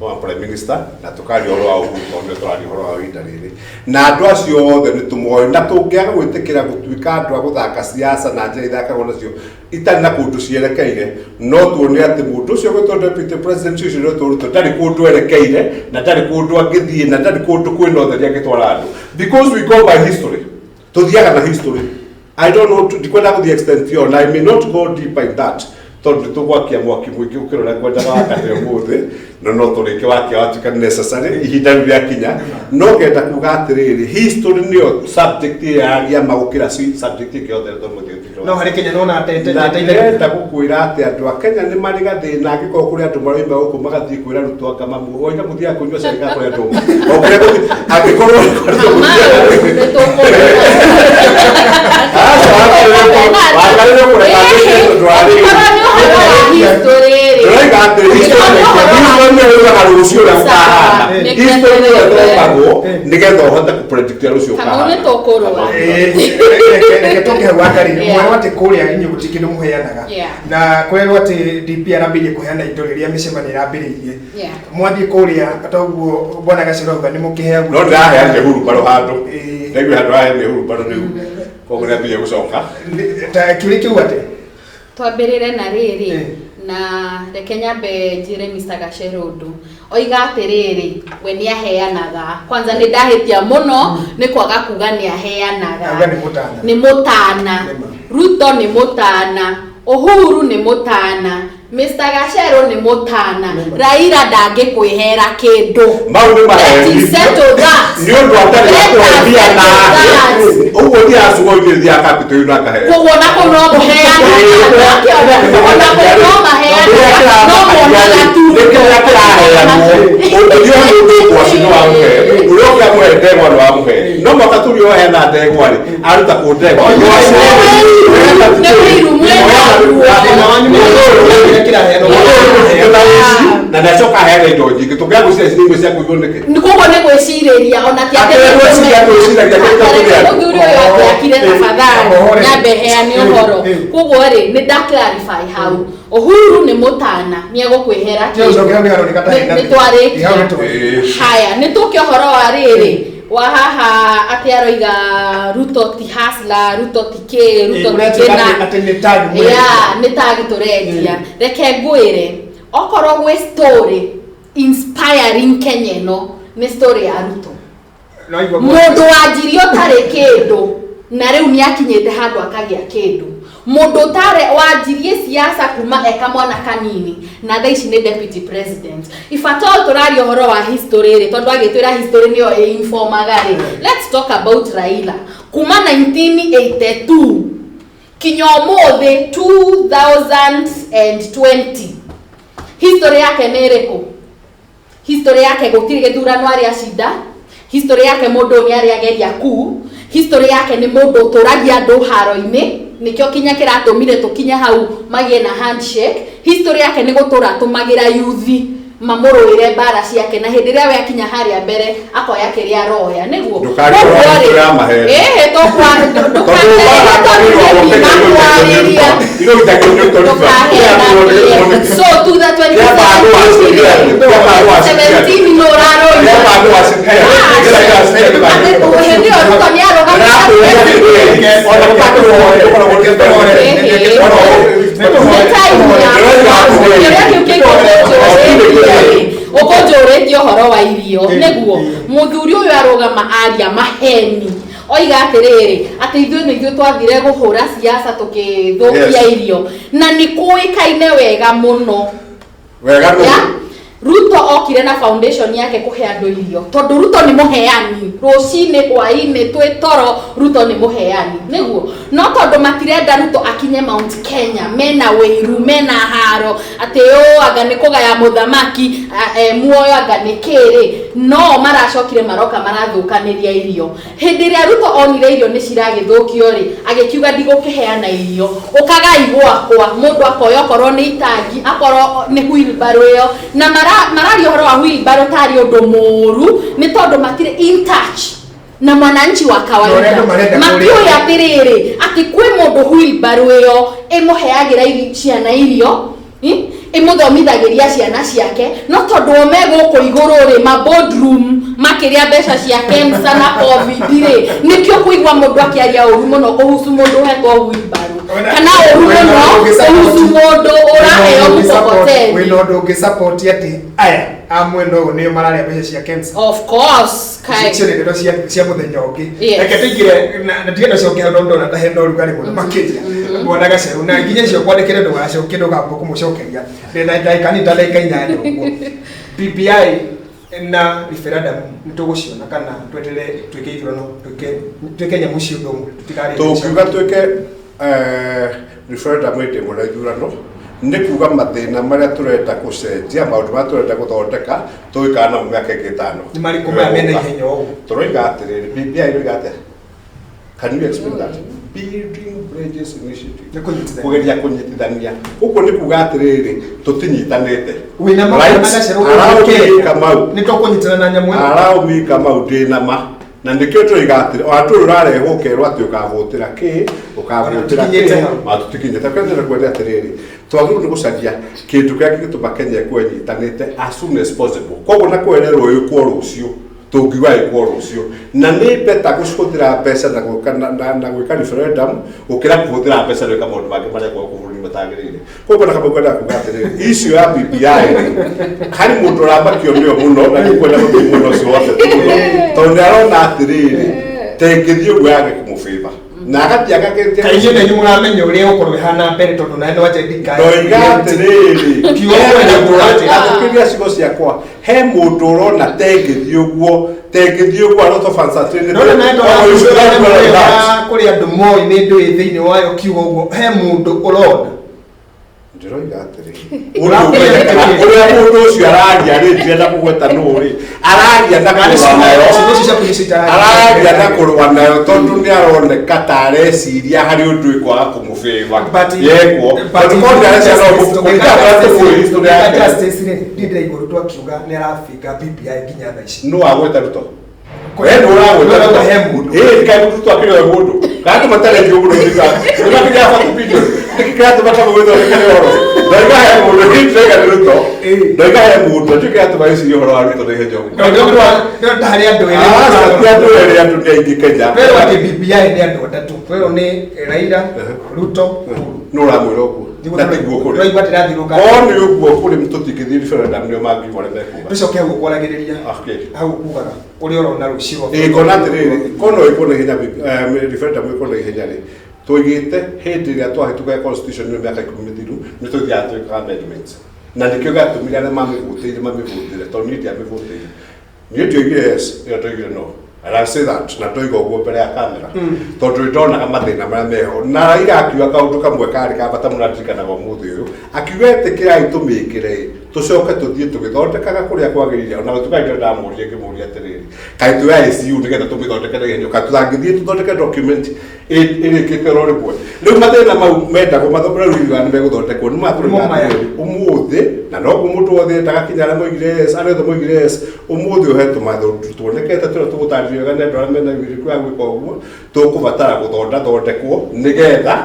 wa prime minister, na tũkaria ũhoro wa Uhuru, tondũ nĩwe tũraria ũhoro wa ihinda rĩrĩ. Na andũ acio othe nĩ tũmoĩ, na tũngĩaga gwĩtĩkĩra gũtuĩka andũ a gũthaka siasa na njĩra ithakagwo nacio itarĩ na kũndũ cierekeire, no tuone atĩ mũndũ ũcio gwĩtwo deputy president ũcio gwĩtwo Ruto ndarĩ kũndũ erekeire, na ndarĩ kũndũ angĩthiĩ, na ndarĩ kũndũ kwĩna ũtheri angĩtwara andũ, because we go by history, tuthiaga na history. I don't know, ndikwenda gũthiĩ extent ĩyo, na I may not go deeper in that, tondũ nĩ tũgwakia mwaki mũingĩ gũkĩra ũrĩa ngwendaga wakane ũmũthĩ, no no tũrĩke wakia watuĩka necessary ihinda rĩu rĩakinya. No ngenda kuga atĩrĩrĩ, history nĩyo subject ĩrĩa yagia ma gũkĩra subject ĩngĩ yothe ĩrĩa tũmũthĩ. No harĩ Kenya nona Na ndĩrenda gũkwĩra atĩ andũ a Kenya nĩ marĩ gathĩna angĩkorwo kũrĩ andũ maroima gũkũ magathiĩ kwĩra Ruto anga mamu oiga mũthiaga kũnyua cai kana kũrĩa andũ o kũrĩa gũthiĩ angĩkorwo wagarĩrwo kũreka tondũ wa rĩu ndĩroiga atĩ history nĩyo yugaga rũciũ ũrĩa gũkahana. History nĩyo ĩthomagwo nĩgetha ũhote kũ-predict ũrĩa rũciũ Kamau nĩ ũkahana. tũkũrũa. Reke tũke hau Wangarĩ. Yeah. Mwerwo atĩ kũrĩa inyuĩ gũtirĩ kĩndũ mũheanaga. Yeah. Na kwerwo atĩ DP arambĩrĩirie kũheana indo rĩrĩa mĩcemanio ĩrambĩrĩirie. Yeah. Mwathiĩ kũrĩa toguo bwana Gacĩra auga nĩ mũkĩheagwo. No ndĩraheanire hurumbarũ handũ. Ĩĩ. Ndaigua handũ araheanire hurumbarũ rĩu koguo nĩambĩrĩria gũcoka. Ta kĩũria kĩu atĩ Twambĩrĩre na rĩrĩ Eh. na reke nyambe njĩre Mr. Gacheru ũndũ oiga atĩrĩrĩ we nĩ aheanaga kwanza nĩ ndahĩtia mũno nĩ kwaga kuga nĩ aheanaga. Auga nĩ mũtana. Nĩ mũtana. Nĩma. Ruto nĩ mũtana, Uhuru nĩ mũtana, Mr. Gacheru nĩ mũtana, Raila ndangĩkwĩhera kĩndũ. Mau nĩ Let maheni. us settle that. Nĩ ũndũ atarĩ Let us akũhenia settle nawe. that. Ũguo thiaga cugo-inĩ thiaga capital na akaheo. Koguo ona kũu no mũheanaga, ona kũu no maheanaga, no muonaga tu. Nĩ kĩrĩa kĩraheanwo. Ũngĩthiĩ mũndũ ngwaci nĩ wamũhe, ũrĩa ũngĩ amũhe ndegwa nĩ wamũhe. No mwaka tũrĩa ũheana ndegwa rĩ, aruta kũ ndegwa. Ngwaci Nĩ ũiru mwĩnaguo. Thĩna wanyu nĩ kĩrĩa kĩraheanwo. Na nĩacoka aheana indo nyingĩ tũngĩaga gwĩciria ici nĩ imwe cia kũiywo nĩkĩ. Koguo nĩ gwĩcirĩria ona ti atĩ Atĩ nĩ gwĩciria gwĩciragia kĩrĩa Tareke kĩrĩa. mũthuri ũyũ angĩakire tafadhali Ohore. nyambe heane ũhoro. Eh. Koguo rĩ nĩ nda clarify hau Uhuru nĩ mũtana nĩ egũkwĩhera Kĩo ũcoke hau nĩ haroneka ta hena Nĩ twarĩkia. Hau nĩ twarĩkia. Haya nĩ tũke ũhoro wa rĩrĩ wa haha atĩ aroiga Ruto ti hustler, Ruto ti kĩ, Ruto ti Ũratuĩka kĩna. atĩ nĩ tag mwene. Yeah, nĩ tag tũrendia. Reke ngwĩre okorwo gwĩ story inspiring Kenya ĩno nĩ story ya Ruto. No aigua Mũndũ wanjirie ũtarĩ kĩndũ na rĩu nĩ akinyĩte handũ akagĩa kĩndũ. Mũndũ ũtarĩ wanjirie siasa kuma eka mwana kanini na thaa ici nĩ deputy president. If at all tũraria ũhoro wa history rĩ, tondũ agĩtwĩra history nĩyo ĩinformaga rĩ, let's talk about Raila kuma 1982 kinya ũmũthĩ 2020 history yake nĩ ĩrĩkũ? History yake gũtirĩ gĩthurano arĩ acinda. History yake mũndũ ũyũ nĩ arĩ ageria ku. History yake nĩ mũndũ ũtũragia andũ haro-inĩ, nĩkĩo kinya kĩratũmire tũkinye hau magĩe na handshake. History yake nĩ gũtũra atũmagĩra yuthi mamũrũĩre mbara ciake, na hĩndĩ ĩrĩa we akinya harĩa mbere akoya kĩrĩa aroya nĩguo. Ndũkarĩe Koguo rĩ, ũhoro wa maheni. ĩhĩ, ndũkwarĩria. So to the 27 no ũraroiga. Hĩndĩ ĩyo Ruto nĩ arũgamĩte. Nĩ time yakwa. Kĩũria kĩu kĩngĩ ũkũnjũrĩtie ũhoro wa irio nĩguo mũthuri ũyũ arũgama aria maheni oiga atĩrĩrĩ atĩ ithuĩ nĩ ithuĩ twathire kũhũra siasa tũkĩthũkia Yes. irio na nĩ kũĩkaine wega mũno. Wega nũ? Ya? Ruto okire na foundation yake kũhe andũ irio tondũ Ruto nĩ mũheani rũcinĩ hwainĩ twĩ toro Ruto nĩ mũheani nĩguo no tondũ matirenda Ruto akinye Mount Kenya mena wĩiru mena haro atĩ ũ anga nĩ kũgaya mũthamaki muoyo anga nĩ kĩrĩ no maracokire maroka marathũkanĩria irio hĩndĩ ĩrĩa Ruto onire irio nĩ ciragĩthũkio rĩ agĩkiuga ndigũkĩheana irio ũkagai gwakwa mũndũ akoya okorwo nĩ itangi akorwo nĩ wheelbarrow ĩyo na mararia ũhoro wa wheelbarrow tarĩ ũndũ mũũru nĩ tondũ matirĩ in touch na mwananchi wa Na ũrĩa kawaida andũ marenda kũrĩa. matiũĩ atĩrĩrĩ atĩ kwĩ mũndũ wheelbarrow ĩyo ĩmũheagĩra ciana irio ĩmũthomithagĩria ciana ciake no tondũ o me gũkũ igũrũ rĩ ma boardroom makĩrĩa mbeca cia KEMSA na COVID rĩ nĩkĩo kũigua mũndũ akĩaria ũru mũno kũhusu mũndũ ũhetwo wheelbarrow kana ũru mũno kũhusu mũndũ ũraheo mkokoteni. Wĩna ũndũ ũngĩ support atĩ aya a mwena ũyũ nĩo mararĩa mbeca cia KEMSA. Of course, kai. Icio nĩ ndeto cia mũthenya ũngĩ. Yes. Reke tũingĩre na ndige ndacokia hau ndona ta hena ũrugarĩ mũno makĩria. Bwana Gaceru na nginya icio kwandĩkĩre ndũgacokie ndũgamba kũmũcokeria. Ndĩna ndagĩka nini ta ndagĩka inyanya ũguo. BBI na referendum nĩ tũgũciona kana tweterere twĩke ithurano twĩke nyamũ cia ũndũ ũmwe tũtikarĩe. Tũngiuga twĩke Referendum ĩndĩ ĩmwe na ithurano nĩ kuga mathĩna marĩa tũrenda gũcenjia, maũndũ marĩa tũrenda gũthondeka, tũgĩikara namo mĩaka ĩngĩ 5. Nĩ marĩkũ maya mena ihenya ũguo? Tũroiga atĩrĩrĩ, BBI ĩroiga atĩa? Can you explain that? Building Bridges Initiative. Nĩ kũnyitithania. Kũgeria kũnyitithania. Ũguo nĩ kuga atĩrĩrĩ, tũtinyitanĩte. Wĩna ma Right? kana Gacerũ gũkũ Allow me, Kenya Kamau. nĩ tũkũnyitana na nyamũ ĩno? Allow me, Kamau, ndĩna ma na nĩkĩo tũroiga atĩrĩ, ona tũrĩ ũrarehwo ũkerwo atĩ ũkavotĩra kĩ, ũkavotĩra Tũtikinyĩte kĩ, hau. ma tũtikinyĩte. Kĩrĩa ndĩrenda kuga nĩ atĩrĩrĩ, twagĩrĩirwo nĩ gũcaria kĩndũ kĩrĩa kĩngĩtũma Kenya ĩkorwo ĩnyitanĩte as soon as possible. Koguo na kwererwo ĩkwo rũciũ, tũngiuga ĩkwo rũciũ, na nĩ beta gũcihũthĩra mbeca na gwĩka na gwĩka referendum gũkĩra kũhũthĩra mbeca na gwĩka maũndũ mangĩ marĩa gũkũ bũrũri matagĩrĩire. Koguo na Kamau ngwendaga kuga atĩrĩrĩ, issue ya BBI rĩ, harĩ mũndũ ũramakio nĩyo mũno na ndikwenda gũthiĩ mwena ũcio wa ũteti mũno, tondũ nĩ arona atĩrĩrĩ, ta ĩngĩthiĩ ũguo yage kũmũbĩba na agathiĩ agakĩria. Kaingĩ na inyuĩ mũramenya ũrĩa ũgũkorwo ĩhana mbere, tondũ nawe nĩ wanjendika. Ndoiga atĩrĩrĩ, Kiugo kwenda kuga atĩa? athikĩrĩria ciugo ciakwa, he mũndũ ũrona tengĩthiĩ ũguo, tengĩthiĩ ũguo, a lot of uncertainty. Nona nawe Oh, you should not go like that. kũrĩ andũ moĩ nĩ ndũĩ thĩinĩ wayo kiugo ũguo, he mũndũ ũrona. Ndĩroiga atĩrĩrĩ, ũrĩa mũndũ ũcio araria rĩ, ndirenda kũgweta nũ rĩ, araria na kũrũa nayo, Ciugo icio ciaku nĩcio itararia. Araria na kũrũa nayo tondũ nĩ aroneka ta areciria harĩ ũndũ ĩkwaga kũmũbĩba yekwo, tondũ korwo ndareciria no kũringana na ũrĩa tũĩ history yake. Justice rĩ, niĩ ndĩraigua Ruto akiuga nĩ arabinga BBI nginya thaa ici. Nũ wagweta Ruto? We nĩ ũragweta Ruto? He mũndũ. Ĩĩ, kaĩ Ruto akĩrĩ we mũndũ? Kana andũ matarĩ ũguo nĩ makĩria 40 billion. Nĩkĩ kĩratũma Kamau ĩthondekere ũhoro? Ndoiga he mũndũ, niĩ ndĩrauga nĩ Ruto. Ndoiga he mũndũ, ndiũĩ kĩratũma ĩcirie ũhoro wa Ruto na ihenya ũguo. Ndĩrona harĩ andũ erĩ. Ah, ti andũ erĩ, andũ nĩ aingĩ Kenya. Twerwo atĩ BBI nĩ andũ atatũ. Twerwo nĩ Raila, Ruto, Uhuru. Nũ ũramwĩra ũguo? Na tiguo kũrĩ. Tũraigua atĩ ĩrathiũrũrũka. Korwo nĩ ũguo kũrĩ, tũtingĩthiĩ referendum, nĩo mangiuga ũrĩa mekuga. Tũcoke hau ũkwaragĩrĩria. Okay. Hau ũkugaga ũrĩa ũrona rũciũ rwa Ĩĩ, ngona atĩrĩrĩ, korwo no ĩkwo na ihenya, referendum ĩkwo na ihenya rĩ, tũigĩte hĩndĩ ĩrĩa twahĩtũkaga constitution ĩno mĩaka 10 mĩthiru, nĩ tũthiaga twĩkaga amendments, na nĩkĩo gĩatũmire arĩa mamĩvũtĩire mamĩvũtĩre, tondũ niĩ ndiamĩvũtĩire, niĩ ndioigire yes, ĩyo ndoigire no. And I say that, na ndoiga ũguo mbere ya kamera tondũ nĩ ndonaga mathĩna marĩa meho, na Raila akiuga kaũndũ kamwe karĩ ka bata mũno ndirikanaga ũmũthĩ ũyũ, akiuga ĩtĩkĩrai tũmĩkĩre tũcoke tũthiĩ tũgĩthondekaga kũrĩa kwagĩrĩire. Ona gũtuĩka nĩ ndamũririe, ngĩmũria atĩrĩrĩ, kaĩ tuoya ICU nĩgetha tũmĩthondeke na ihenya, kaĩ tũtangĩthiĩ tũthondeke document ĩrĩkĩte oro rĩmwe? Rĩu mathĩna mau mendagwo mathondekwo rĩu ithuĩ nĩ megũthondekwo nĩ matũrĩ Maya. ũmũthĩ, na noguo mũndũ wothe endaga, kinya arĩa moigire yes, arĩa othe moigire yes, ũmũthĩ ũhe tũmathũ tuonekete tũrĩa tũgũtarĩrio wega nĩ andũ arĩa mena wĩrĩku ya gwĩka ũguo, tũkũbatara gũthondathondekwo nĩgetha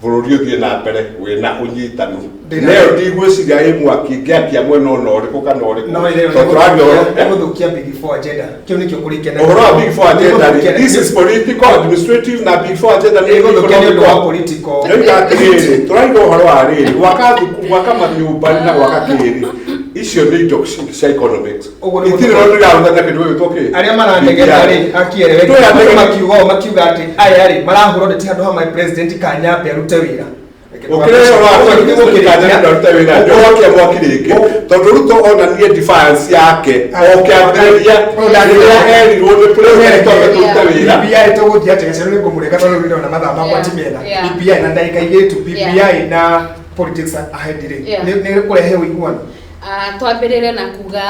bũrũri ũthiĩ na mbere wĩna ũnyitanu. Nayo ndigwĩciria ĩ mwaki ngĩakia mwena ona ũrĩkũ kana ũrĩkũ, No ĩrĩa tondũ tũraria ũhoro gũthũkia Big Four agenda. Kĩu nĩkĩo kũrĩkena. Ũhoro wa Big Four agenda rĩ, this is political administrative, na Big Four agenda nĩ Ĩgũthũkia nĩ ũndũ wa political. Ndoiga atĩrĩrĩ, tũraiga ũhoro wa rĩrĩ, gwaka thukuru, gwaka manyũmba na gwaka kĩrĩ, icio nĩ indo cia economics. Ũguo nĩ Itirĩ ũndũ irahutania kĩndũ gĩgwĩtwo kĩ Arĩa maranegena rĩ, akiereweke. Twĩ anegeni. Makiuga ũũ, makiuga atĩ aya rĩ marahũrwo ndeti handũ ha my president Kanyambe arute wĩra. Ũkĩrĩ ũhoro wa president Kanyambe arute wĩra, ndũrokia mwaki rĩngĩ, tondũ Ruto onanirie defiance yake o kĩambĩrĩria rĩrĩa erirwo nĩ president ambe tũrute wĩra. BBI tũgũthiĩ atĩ Gacerũ nĩ ngũmũreka tondũ rĩu ndĩrona mathaa makwa ti mega. BBI na ndagĩka 2 tu, BBI na politics ahead rĩ, nĩ kũrehe ũiguano. Ah, twambĩrĩre na kuga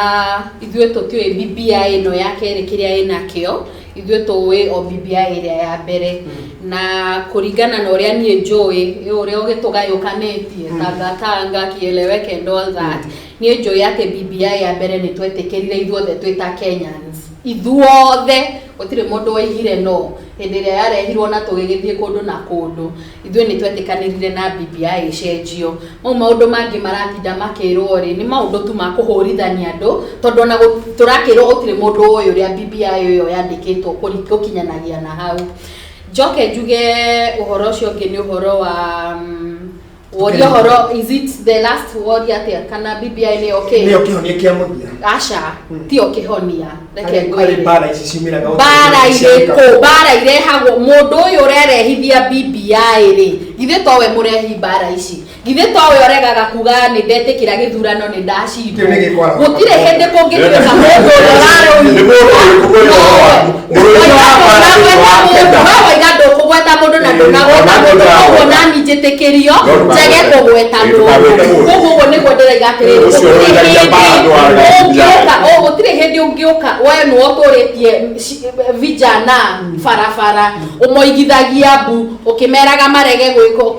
ithuĩ tũtiũĩ BBI ĩno ya kerĩ kĩrĩa ĩnakĩo, ithuĩ tũĩ o BBI ĩrĩa ya mbere, na kũringana na ũrĩa niĩ njũĩ, ũrĩa ũgĩtũgayũkanĩtie Tanga Tanga, kieleweke and all that, niĩ njũĩ atĩ BBI ya mbere nĩ twetĩkĩrire ithuothe twĩ ta Kenyans, ithuothe, gũtirĩ mũndũ waigire no hĩndĩ ĩrĩa yarehirwo na tũgĩgĩthiĩ kũndũ na kũndũ, ithuĩ nĩ twetĩkanĩrire na BBI ĩcenjio. Mau maũndũ mangĩ maratinda makĩrwo rĩ, nĩ maũndũ tu ma kũhũrithania andũ, tondũ ona tũrakĩrwo gũtirĩ mũndũ ũĩ ũrĩa BBI ĩyo yandĩkĩtwo gũkinyanagia na hau. Njoke njuge ũhoro ũcio ũngĩ nĩ ũhoro wa woria ũhoro, is it the last woria atĩa kana BBI nĩyo kĩ? Nĩyo kĩhonia kĩa mũthia. Aca, tiyo kĩhonia, reke Harĩ ngwĩre. mbara ici ciumĩraga Mbara irĩkũ? Mbara irehagwo mũndũ ũyũ ũrerehithia BBI. BBI rĩ, githĩ towe mũrehi mbara ici, githĩ towe ũregaga kuga nĩ ndetĩkĩra gĩthurano nĩ ndacindwo? Kĩu nĩ gĩkwara. Gũtirĩ hĩndĩ kũngĩtuĩka mũndũ ũrĩa ũrarũi. Nĩ mũndũ ũrĩkũ kwĩna ũhoro waku? Mũrũi wa mbara thĩinĩ wa Kenya. We waiga ndũkũgweta mũndũ na ndũnagweta Ona mũndũ, ndũnagweta. koguo nani njĩtĩkĩrio No ndũkagwete. njage kũgweta Ĩ, mũndũ. ndũkagwete mũndũ. Koguo ũguo nĩguo ndĩraiga atĩrĩrĩ, Ũcio gũtirĩ ũrũithagia hĩndĩ mbara ndwarega ũngĩũka, o gũtirĩ hĩndĩ ũngĩũka we nĩwe ũtũrĩtie vijana barabara, ũmoigithagia mbu ũkĩmeraga marege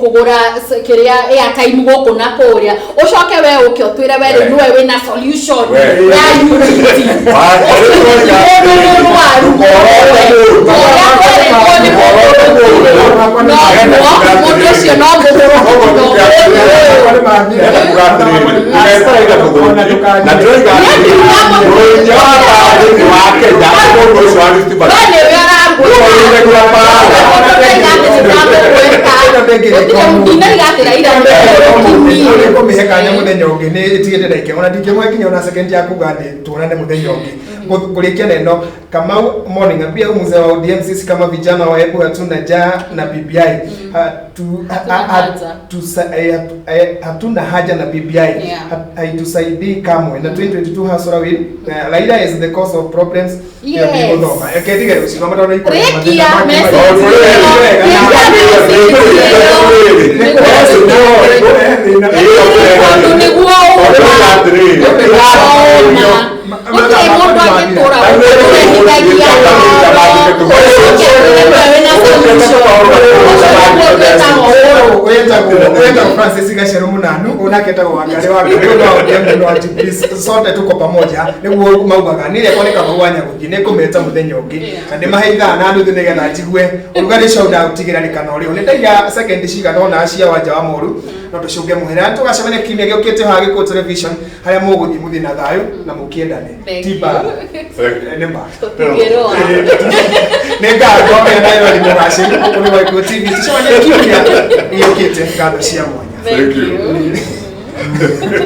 kũgũra kĩrĩa airtime gũkũ na kũrĩa, ũcoke we ũke ũtwĩre we rĩu nĩwe wĩna solution We. ya unity. Wa- Ũcio ti mũndũ mũrwaru. Ndũkorore mũndũ. Ũrĩa kwerĩtwo nĩ mũndũ Ndũkorore mũndũ. no mũndũ ũcio no Na ndĩroiga atĩrĩrĩ, mũrũithia wa mbara thĩinĩ wa Kenya nĩ mũndũ ũcio wa Rift Valley. We nĩwe Nĩwe ũrũithagia mbara. Kũmĩhe kanya mũthenya ũngĩ nĩ ĩtigĩte ndagĩka ona ndingĩmũhe nginya ona second ya kuga nĩ tuonane mũthenya ũngĩ. Kũrĩkia na ĩno, Kamau morning, ambia huyu mzee wa ODM, sisi kama vijana wa Embu hatuna njaa na BBI. Hatuna haja. Hatuna haja na BBI. Yeah. Haitusaidii kamwe na 2022 hasara will Raila is the cause of problems. Yes. Tige rũciũ matano ikũmi. Rĩkia Mathĩna message mangĩ. ĩyo. Rĩkia message ĩyo. Tondũ nĩguo ũma. Ũma. Gũtirĩ mũndũ angĩtũra ũrehithagia ngoro, ũcoke ũrĩme wĩna solution. Ũcio nĩguo twĩtagwo ũũ. Wetagwo Francis Gacheru Munanu, onake etagwo Wangari wa Ngai, ũyũ wa ODM na wa Jubilee, sote tuko pamoja nĩguo maugaga niĩ rĩakwa nĩ Kamau wa Nyagũthiĩ nĩ ngũmeta mũthenya ũngĩ na ndĩmahe ithaa na nuthu nĩgetha njigue ũrugarĩ ũcio ndaũtigĩra nĩ kana ũrĩho. Nĩ ndaiga second cigana ũna cia Wanja wa Moru no tũcũnge mũhera tũgacemania kiumia gĩũkĩte haha Gĩkũyũ Television harĩa mũgũthiĩ mũthiĩ na thayũ na mũkĩendane. Thank Ti you. mbara. Nĩ ma. Tũtingĩrũa. Nĩ ngatho ena ĩrori mũgacĩru gũkũ nĩ Gĩkũyũ TV, tũcemanie kiumia gĩũkĩte. Ngatho cia mwanya. Thank Thank you. you.